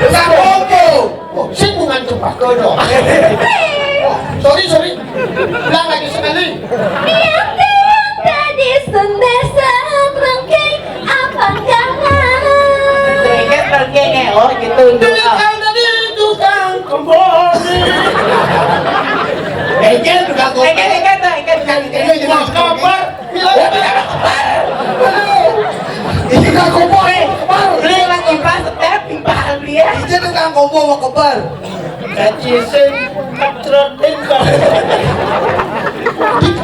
Sabobo. Oh, sing bukan tumpah kono. Oh, sorry, sorry. Ulang lagi sekali. Yang tiang tadi sendesa terangku apa kalah. Terangku, terangku, eh, oh, gitu, untuk. Belikan tadi tukang kembali. Ejen tukang kembali. Ejen, ejen, ejen, ejen, ejen, ejen, ejen. Kabar. Ini kan kompor, kompor. Beli orang kompor, setel, timpal dia. Ini kan kompor mau kempar. Kaci sing ketrotin, Bang.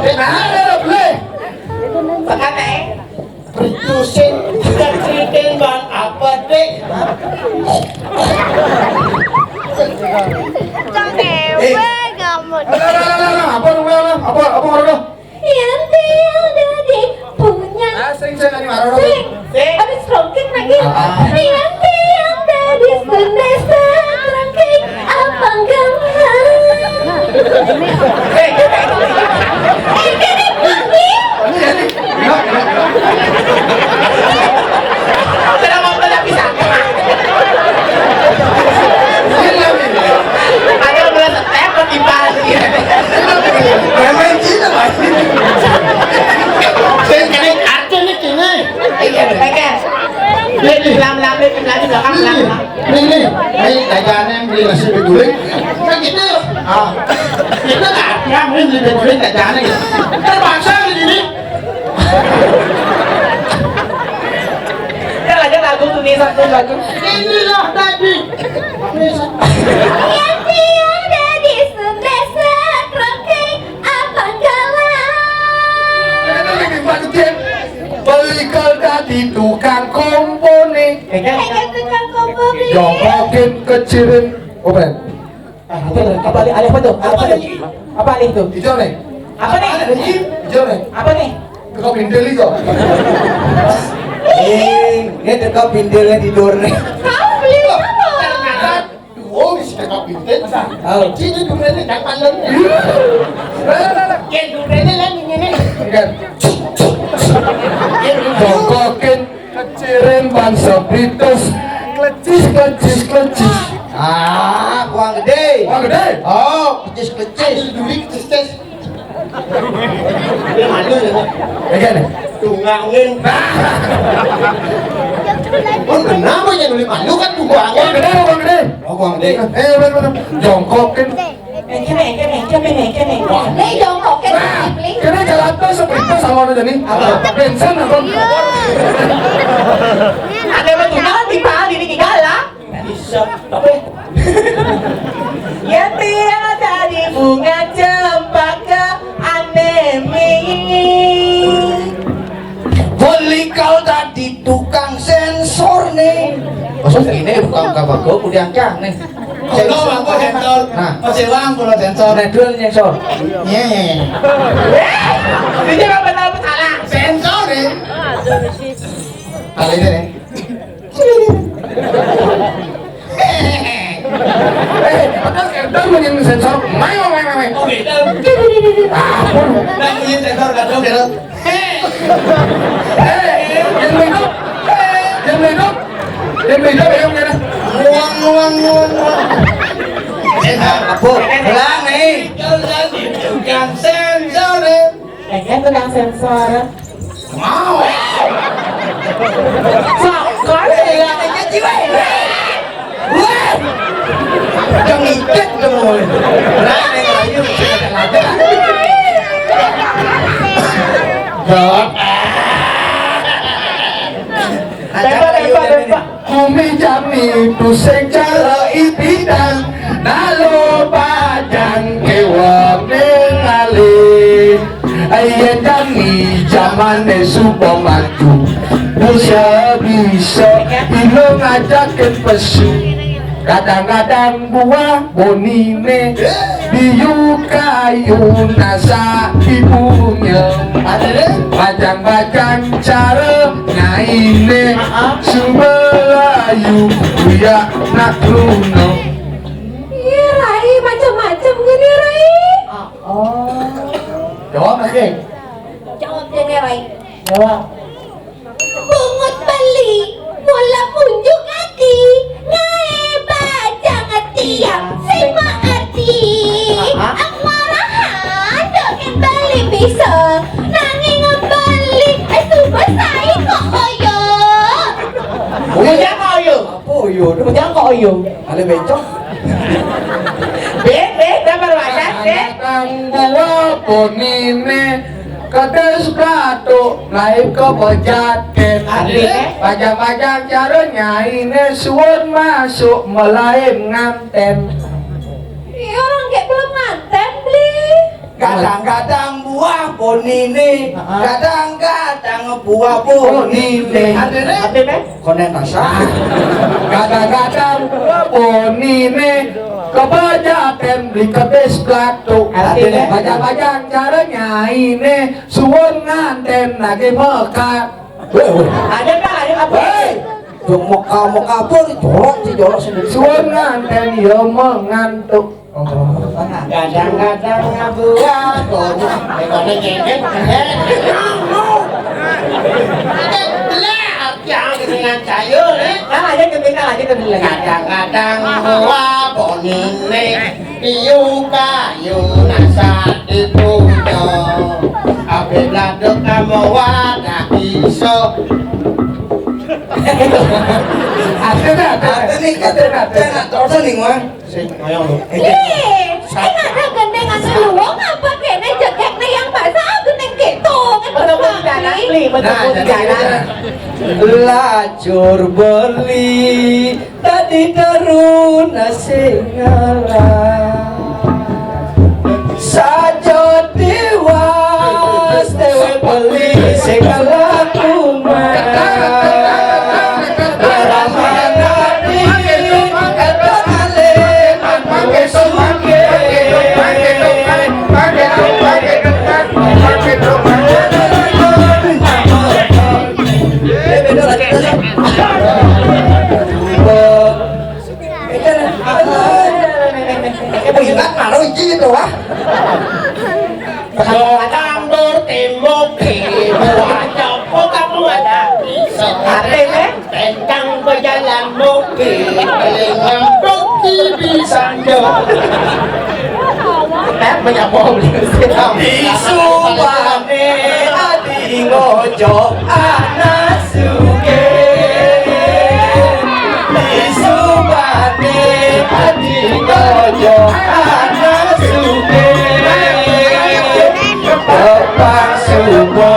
Di mana, beli? Sekarang, eh. Itu sing ketrotin, Bang, apa, Dek? Cang ewe, ngamut. Alah, alah, alah, alah. Apa, apa, apa, apa, apa, apa? Yang tiada dipunya. Ah, sing, sing, anu, anu, anu. Sing. Sing. Habis rongkit lagi. Ah, ah. Yang tiada di sendesa rongkit apa enggak? Eh, Beguling. Kan gitu. Ah. Kita nggak ada yang main di beguling nggak jalan. Terpaksa begini. Kan ada lagu tuh nih, satu lagu. Inilah tadi. Yang tiada di sendesa kroke apa kalah. Balik kalau tadi tukang kompone. Kayak tukang kompone. Jongkokin kecilin. Open. Ah, apa tuh? Apa alih, alih apa tuh? Alih apa tuh? Apa alih tuh? Hijau nih. Apa nih? Hijau nih. Apa nih? Tukang pintil hijau. Eh, ini tukang pintilnya tidur nih. Kau beli apa? Ternyata, oh, bisa tukang pintil. Oh. Sini duriannya jangan lagi. Ya, duriannya lagi ini. Enggak. Jongkokin kecirin bangsa Britus. Klecis, klecis, klecis. Ah, uang gede. Uang gede. Oh, klecis, klecis. Duri, klecis. Dia malu ya. Enggak nih. Tungangin. Oh, kenapa ya duri malu kan tungangin? Uang gede, uang gede. Oh, uang gede. Eh, bener, bener. Jongkokin. Kene, kene, kene, kene. Wah. Nih, jongkok, kene, wah, kene. Kene jalan tuh seperti sama aja nih. Apa? Bensin apa? Ada apa tuh? Jangan ditahan, ini gigala. Bisa. Apa? Ya, tiada di bunga cempaka anemi. Beli kau tadi tukang sensor nih. Maksudnya ini tukang kabako, udah angkat nih. Kalau aku sensor, nah. Masih uang kalau sensor. Nah, dua sensor. Iya. Ini apa tahu salah? Sensor nih. Kalau ini nih. Eh, padahal sensor, main, main, main, main. Oh, beda. Ah, ampun. Nah, ini sensor kadang beda. Hei, yang hidup, yang hidup, yang hidup, yang mana? Nguang, nguang, nguang, nguang. Sensor apa? Ulang nih. Kalau lagi tukang sensor, eh. Kayaknya tukang sensor. Mau. Sok, kau ada ya? Wah! Jangan ikut dong. Lah, nih, ayo. Dot. Tembak, tembak, tembak. Kumi jami pusing cara ipidang. Nalo bajang kewa mengalih. Ayen jami jamane suba maju. Bisa-bisa ilo ngajakin pesu. Kadang-kadang buah bonine. Biu kayu nasa ibunye. Bajang-bajang cara nyaine. Sumelayu uyak nak luno. Iya, Rai, macam-macam gini, Rai. Oh. Jawab lagi. Jawab dene, Rai. Jawab. Bungut beli, mula munjuk ati, ngae bajang tiang, sing maati. Hah? Amarahan, doken beli bisa, nanging beli, eh, suba sai kok oyo. Bujang kok oyo. Apa oyo? Bujang kok oyo. Ale bencong. Be, be, gambar wajah, be. Kang buah bonine, kedes batu, naik ke pejaten. Artine? Bajang-bajang cara nyaine suwun masuk melaim nganten. Iya, orang kayak belum nganten, beli. Gadang-gadang buah bonine, heeh, gadang-gadang buah bonine. Bonine. Artine? Artine? Konen rasa. Kadang-kadang bonine kebajaten beli kedis batu. Artine? Bajang-bajang cara nyaine suwun nganten lagi mekat. Weh, weh. Ada kan, ada apa? Hei, yang Mekah-Mekah apa nih? Jorok sih, jorok sih. Suwun nganten ya mengantuk. Kadang-kadang ngabuat. Eh, pada ngeket. Eh, no, no. Eh, belah. Jangan dengan sayur, eh. Nah, aja ke kita, aja ke kita. Kadang-kadang buah bonine, piu kayu nasa dipunya. Ape bladok kamu wadah iso. Ada, ada. Ada nih, kan ada. Saya nggak tahu nih, Wang. Sing, ayo, lho. Ih, enak gendeng anu luwung apa kene jegek nih yang bahasa gendeng gitu. Betul, Bu, di jalan, Li, betul, nah, Bu, di jadi jalan. Lacur beli tadi teruna sing ngalah. Saja tiwas dewe beli sing ngalah kuman. Ibu Intan malu iki gitu, wah. Tandur timbuk ibu aja kok kamu ada. Apa, Bang? Tentang pejalan muki, telinga muki bisa jo. Eh, banyak bohong. Di Subane adi ngojo anak suge. Di Subane adi ngojo anak suge. Bapak semua.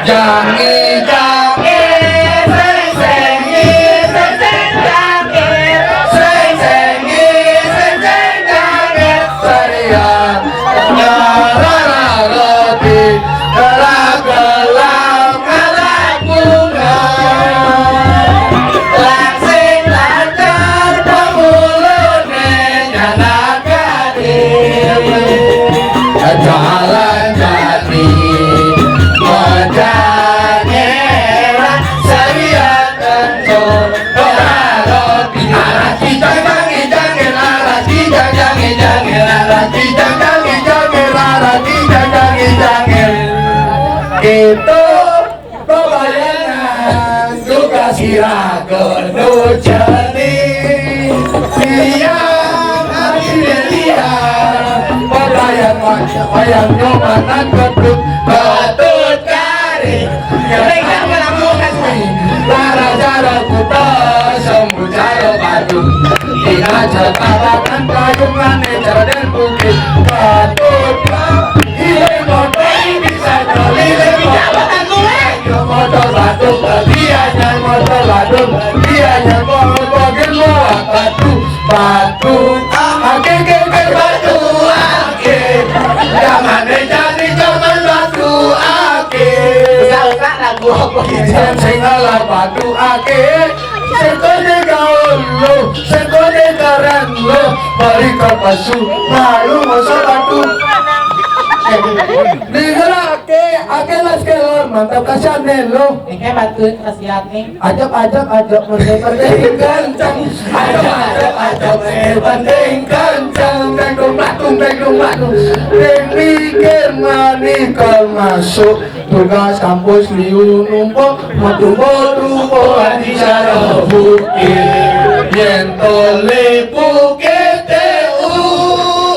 Jangi, jangi, sing, sengi, sing, sing, jangi, sing, sengi, sing, sing, jangi, sarian, nyarara roti, gerak-gelang, anak bunga, langsing lancar, pemulune, nyanak Jalan jati, wajane sariakan. Arah kijang jangi jangir, arah kijang jangi jangir, arah kijang jangi jangir, arah kijang jangi jangir. Gitu. Bebayangan juga sira kenu jani. Liang ati liang, bebayangan wayang nyomanan betut, betut kari. Lara jara kuta, sembu jara batu. Ina jara tabanan, kayungane jara den bukit. Betut kari. Batu, batu, batu, batu, ake, ke, ke, batu, ake. Jangan deh, jangan, jangan batu, ake. Usah, usah, lagu apa gitu? Jangan sing ngalah batu, ake. Sing kene gaul lo, sing kene keren lo, balik ke pasu, malu masa batu. Nih, gerak, ake, ake las kelor, mantap kasihan nih lo. Ike batu kasihan nih. Ajak, ajak, ajak, mending, mending kenceng. Ajak, ajak, ajak, eh, mending kenceng. Beng dong, batu, beng dong, batu. Beng pikir mani kalau masuk. Tugas kampus liu numpuk, metu-metu bola di cara bukit. Yen tole bukit, eh,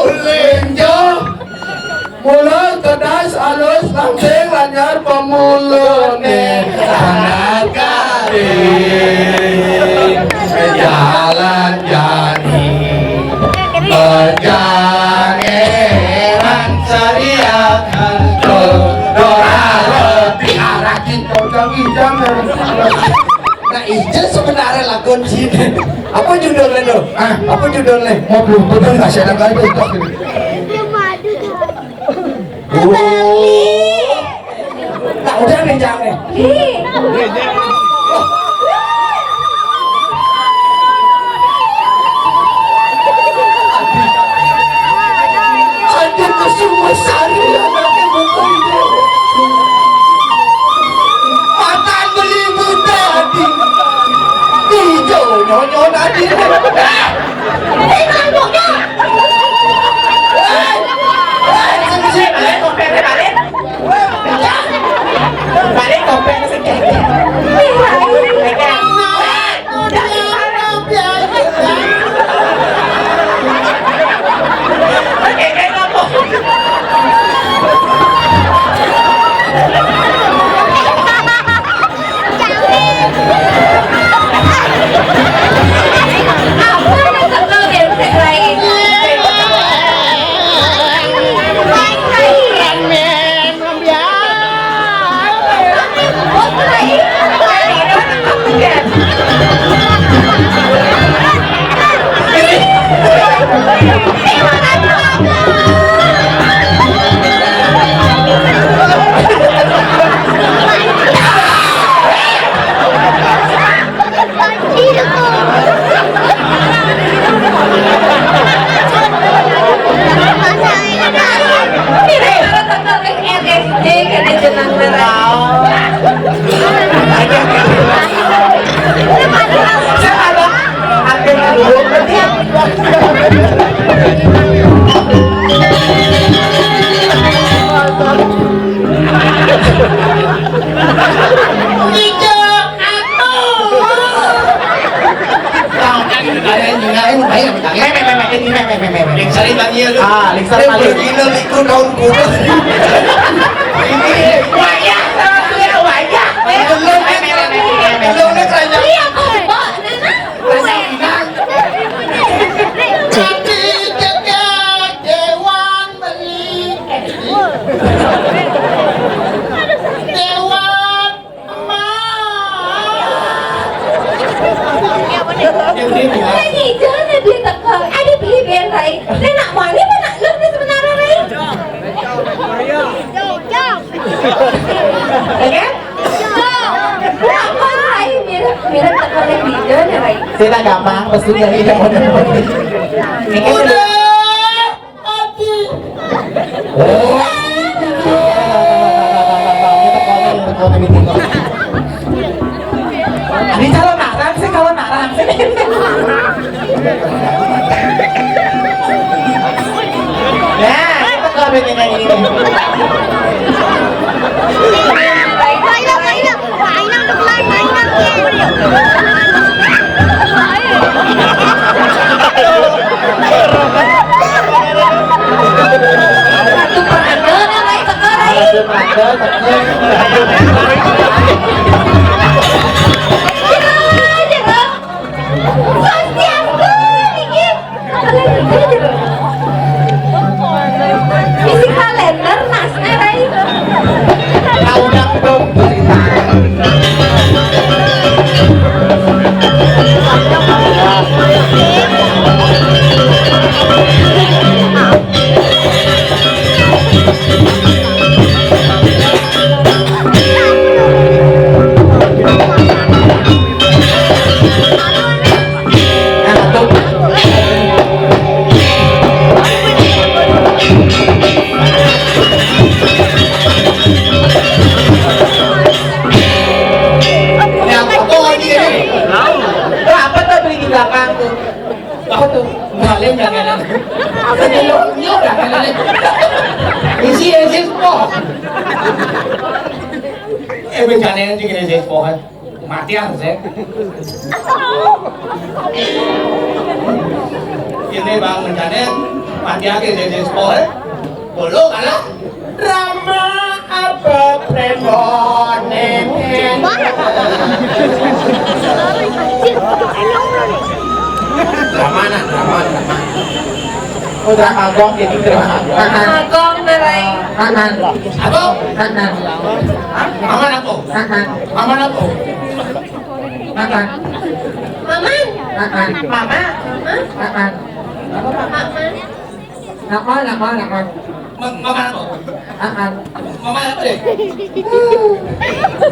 ulenjo. Mula kedas alus langsing lanyar pemulune anak kari. Jalan jani. Jangeran sariakan. Dora roti araki. Nah, itu sebenarnya lagu sini. Apa judulnya, Do? Ah, apa judulnya? Mau belum betul, nggak sih, ada kali itu. Nah, udah nih, jangan. Ada kesungguh sari anaknya bukan itu. Matan beli buta di hijau nyonyo tadi Saya ada hampir dulu. Hijau, atuh. Tah, kan, aya nyinggain, aya nyinggain. Meme, meme, ini meme, meme, meme. Lingsarin tadi ya, lu. Ah, lingsarin. Eh, tadi. Bener, itu daun kuda. Ini wayah, wayah. Belum, meme, meme, meme. Belum, meme. Iya, kok, Mbak, Nana. Rasa inang. Tapi cekak dewan beli. Dewan. Ini jangan dia teka. Ada beli ben, Rai. Nenek mana, mana lu ni sebenarnya, Rai? Ya kan? Apa, Rai? Mira, Mira teka lagi, jangan, Rai. Saya tak gampang, pasti dari yang mana. Ini kan udah. Adi. Ini calon arang sih, calon arang sih. Nah, itu kalau bedanya ini. Isi kalender, nasnya, Rai. Tahu dah, belum cerita. Apa tuh beli di belakang tuh? Apa tuh? Malin jangan. Ini lo, ini udah kan ini. Isi, isi, po. Eh, bencana juga isi, po, kan. Mati aku, saya. Ini Bang Mencane, mati aku, saya, saya, sekolah. Dulu kalah. Rama apa premone? Rama, nak, Rama, Rama. Oh, drama gong, jadi drama gong. Drama gong, Rai. Aman. Apa? Aman. Hah? Aman apa? Aman. Aman apa? Aman. Aman. Aman. Mama. Hah? Aman. Apa, Pak? Aman. Aman, aman, aman. Ma-, mama apa? Aman. Mama apa deh?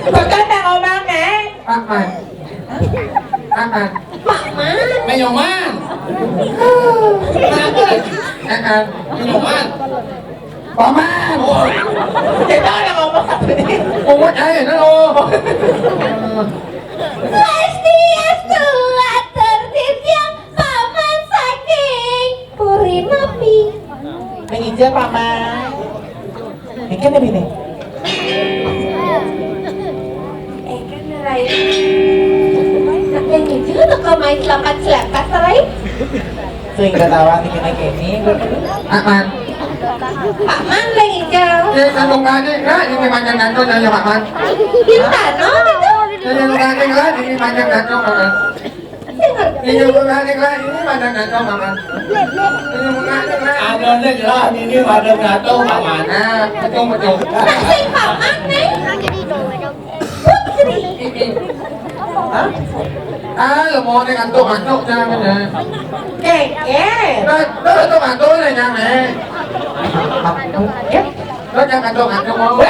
Bukan yang ngomong, Nek. Aman. Aman. Mama. Menyoman. Kenapa lagi? Aman. Menyoman. Paman. Oh. Kita udah ngomong satu nih. Pungut aja, no. Swastiastu, atur titiang, Paman saking Puri Mapi. Menginjil, Paman. Ini kan ini nih. Eh, kan, Rai. Nak nyanyi juga tuh, kau main selapat-selapat, Rai. Sing ketawa nih, kena kene. Aman. Pak Man lagi jauh. Ya, kalau nggak ada, nggak, ini macam gantung aja, Pak Man. Bintano itu. Ya, kalau nggak ada, nggak, ini macam gantung, Pak Man. Saya ngerti. Ya, kalau nggak ada, nggak, ini macam gantung, Pak Man. Ya, kalau nggak ada, nggak. Ada nih, lah, ini macam gantung, Pak Man. Nah, betul, betul. Nah, sing Pak Man nih. Putri. Hah? Ah, lo mau nih ngantuk-ngantuk jangan ya. Keke. Nah, lo ngantuk-ngantuk nih jangan eh. Ya. Lo jangan ngantuk-ngantuk mau.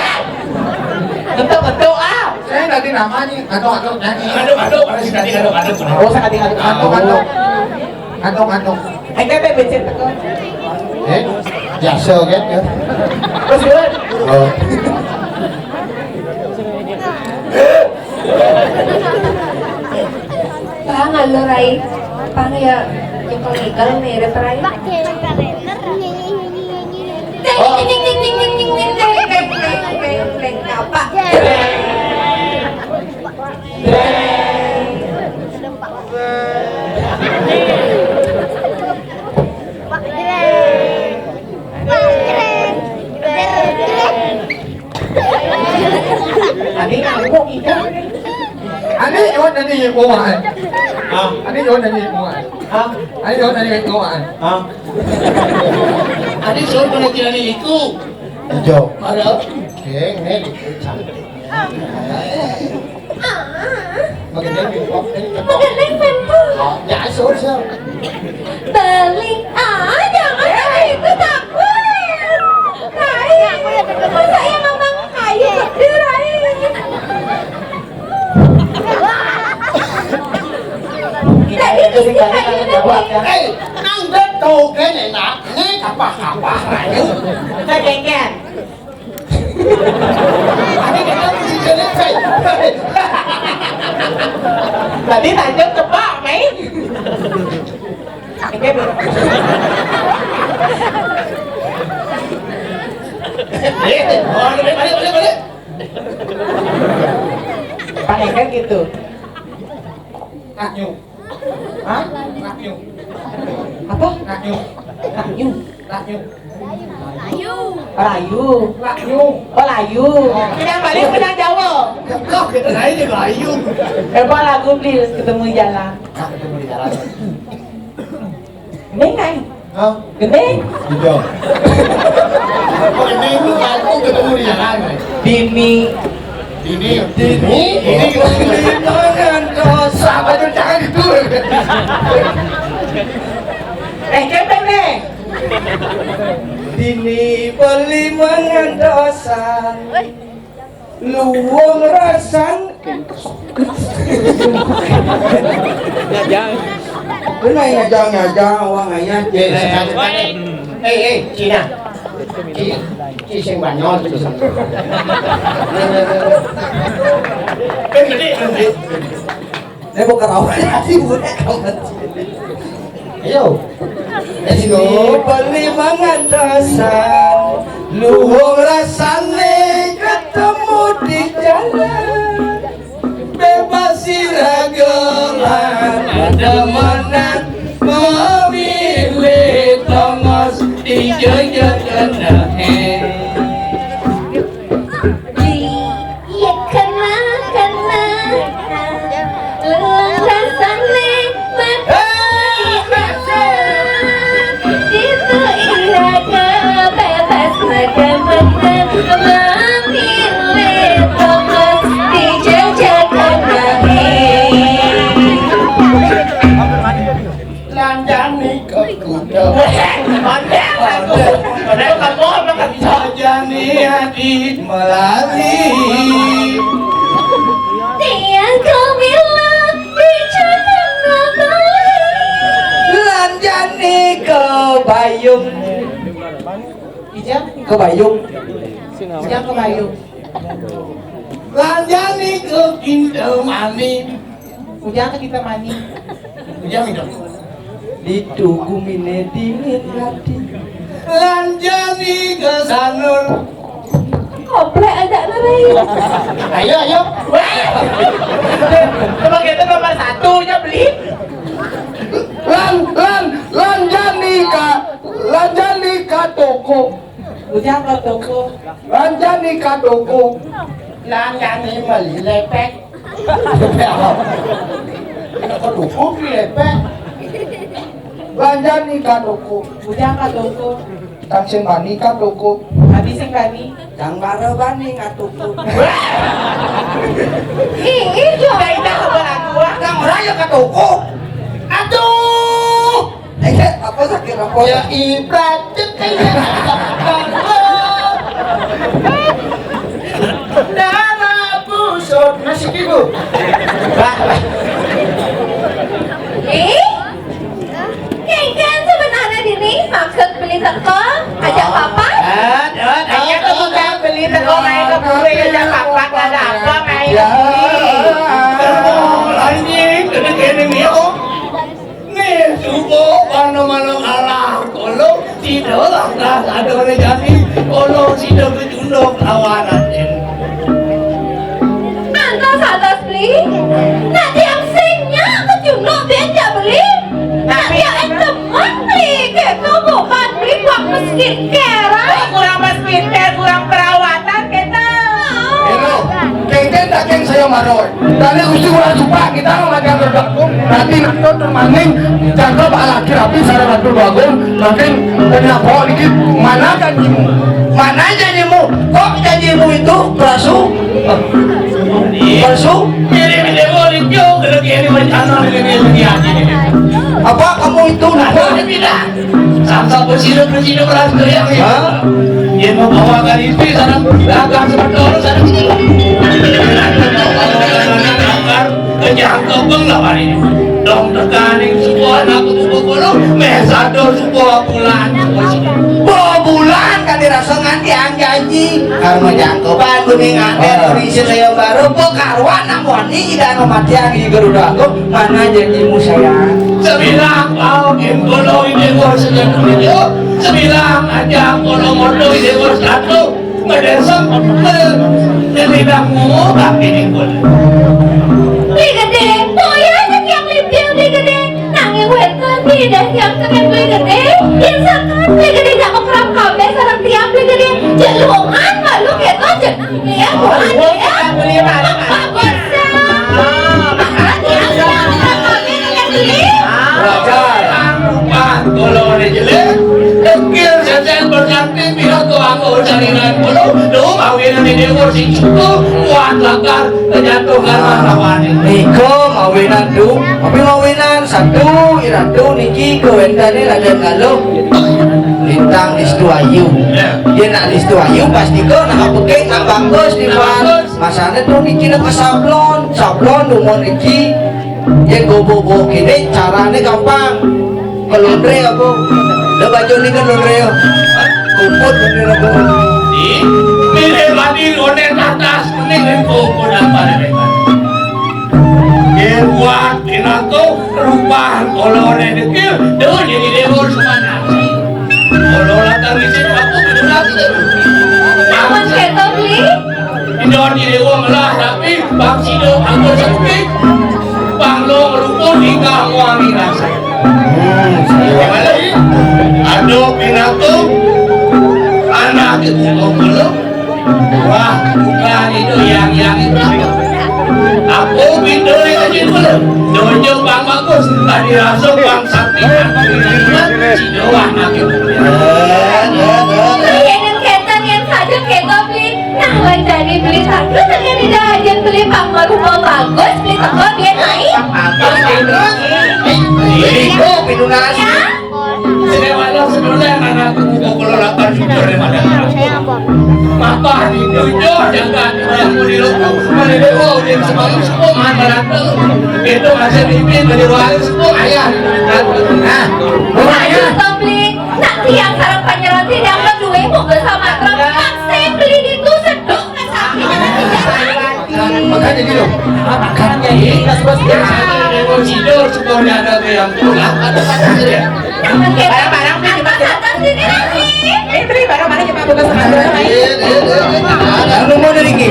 Ngantuk-ngantuk ah. Saya tadi namanya ngantuk-ngantuk nyanyi. Aduh, aduh, mana sih tadi aduh, aduh. Oh, saya tadi ngantuk-ngantuk. Ngantuk-ngantuk. Ngantuk-ngantuk. Eh, kayak bebek teko. Eh, biasa kan ya. Terus, Bun? Oh. Rai, pang ya, yang legal nih, ada perai. Deng, deng, deng, deng, deng, deng, deng, deng, deng, deng, deng, deng, deng, deng, apa? Deng. Deng. Deng. Tadi ngamuk itu. Ane nyaut ane ieu kumaha? Hah? Ane nyaut ane ieu kumaha? Hah? Ane nyaut ane ieu kumaha? Hah? Ane nyaut ane ieu kumaha? Ijo. Ada. Oke, ini cantik. Makin cantik. Makin cantik. Oh, ya, so, so. Beli. Ah, jangan, itu takut. Rai, masa yang ngomong kayu gede, Rai? Tadi mesti kayu gede. Eh, nang betul kan enak. Ini kapah-kapah, Rai. Kagenggen. Tadi kita mesti jadi, Rai. Tadi tajam cepak, Mei. Balik, balik, balik, balik. Pakai gitu. Naknyu. Hah? Naknyu. Apa? Naknyu. Naknyu. Naknyu. Rayu. Naknyu. Oh, layu. Kita balik ke Jawa. Kok kita naik di layu? Eh, apa lagu, please? Ketemu di jalan. Nah, ketemu di jalan. Ini kan? Hah? Gede? Iya. Ini itu aku ketemu di jalan. Dini. Dini. Dini. Ini kita di tangan dosa. Apa tuh, jangan itu. Eh, kepeng deh. Dini beli mangan dosa. Luwung rasan. Ngajang. Bener ngajang, ngajang, wah, ngajang. Eh, eh, eh, eh, eh, Cina. Ci, ci sing banyol, ci sing. Eh, gede, gede. Ini bukan rawan hati, bukan kawan. Ayo. Let's go. Beli mangan dosa, luwung rasane ketemu di jalan. Bebas iragelan, demenan memilih tongos di jejak kenahe. Iya, kena, kena. Leleng rasane mati. Itu ira kebebas, maka menang memilih fokus di jejak kami. Lanjani ke kuda. Ada, ada. Ada kamu apa kan? Sajani adi melali. Tiang kau bilang bicara kembali. Lanjani ke Bayung. Ijang ke Bayung. Ijang ke Bayung. Lanjani ke Kintamani. Ujang ke Kintamani. Ujang itu. Ditu gumine dingin hati. Lanjani ke Sanur. Komplek aja, Rai. Ayo, ayo. Wah. Coba kita nomor satu nya beli. Lan, lan, lanjani ka, lanjani ka toko. Ujang ke toko. Lanjani ka toko. Lanjani beli lepek. Ka toko beli lepek. Lanjani ka toko. Ujang ke toko. Tang sing bani ka toko. Abi sing bani. Tang bara bani ka toko. Ih, ih, Jo. Kang raya ka toko. Aduh. Eh, apa sakit apa? Ya, ibarat kayak darah busuk nasi ibu. Bah, bah. Eh? Kengken sebenarnya dini maksud beli teko, ajak papa. Ada, ada. Ayo tuh, bukan beli teko, main ke bule, ajak papa, ada apa, main ke bule. Anjing, kena kena nih, oh. Maroy. Tadi Gusti ulah supak kita mah makan berlaku. Nanti nonton termaning cakep ala rapi sareng Ratu Agung. Mungkin punya bawa dikit. Mana janjimu? Mana janjimu? Kok janjimu itu palsu? Palsu? Ini video liu kalau ini rencana ini. Apa kamu itu? Nah, tidak. Samsa bersih bersih beras teriak ya. Hah? Dia mau bawa ke I P sana, dagang sebetul sana. Dagang, kejangkau bang lawan ini. Dong tekaning sebuah anak buku guru, meh satu sebuah bulan. Dua bulan kan dirasa nganti janji. Karena jangkauan kuning angker, ah, kondisi saya baru, bu karuan nak wani dan mati yang di Garuda aku. Mana janjimu sayang? Sebilang kau impolo ini bos sejatuh itu, sebilang aja kalau moto ini bos satu, ngedesem, ngedidakmu tapi ini bos. Beli Gedé, boya aja tiang lipil Beli Gedé. Nanging wénten pidah tiang tekén Beli Gedé, yén sakan Beli Gedé jak mekrab kabéh sareng tiang Beli Gedé. Jelungan malu kéto jeneng. Iya, Tuhan, iya. Bagus, ya. Bagus, ya. Belajar. Kula oleh jelek, dekil sesen berganti pihak tuang cariran kulo. Duh, mawinan ini kursi cukup kuat lakar kejatuh karena lawan ini. Nika mawinan, duh, tapi mawinan satu iratu niki kewéntené Radén Galuh. Lintang Distu Ayu. Ya. Yén nak Distu Ayu pasti kok nak apeke nak bagus di pan. Bagus. Masane tuh niki nak sablon, sablon umur niki. Yén gobo-gobo kene carane gampang. Kelondre apa? Lah baju ni kan londre ya. Kumpul londre apa? Di, milih mati londre atas, mending kumpul apa nih? Yén kuat, kinantu, rupa, kalau oleh dekil, dewe jadi dewa semana. Kalau latar di sini aku benar terus. Aman ketok, Li? Indor di dewa melah, tapi bang sido aku sepi. Bang lo ngerukun hingga wangi rasa. Hmm, saya. Aduh, pinatu, anak itu mau belum? Wah, bukan itu yang, yang itu apa? Aku pintu yang kecil dulu. Jojo Bang Bagus, tadi langsung Bang Sakti, Bang Sakti, si Doa, anak itu. Yén kénten yén saja kéto beli. Nah, lan jani beli satu dengan tidak aja beli Bang Marupa Bagus, beli teko biar naik. Ini kok pintu nasi. Ya. Sini walau sebenarnya anak aku buka kalau lapar jujur ya, Madam. Papa di jujur jaga yang mau di rumah, mana dia mau dia semalam semua mana berantem. Itu masih mimpi dari wali semua ayah. Nah, ayo, Topli, nak tiang sareng panyeroté yang kedua mau bersama terang. Maksa beli itu seduk. Makanya gitu. Makanya ini. Terus bos dia sana dewa sidor semuanya ada yang pulang. Ada saja ya. Barang-barang beli di mana? Ini beli barang-barang cuma buka sama dua lain. Anu mau dari ki.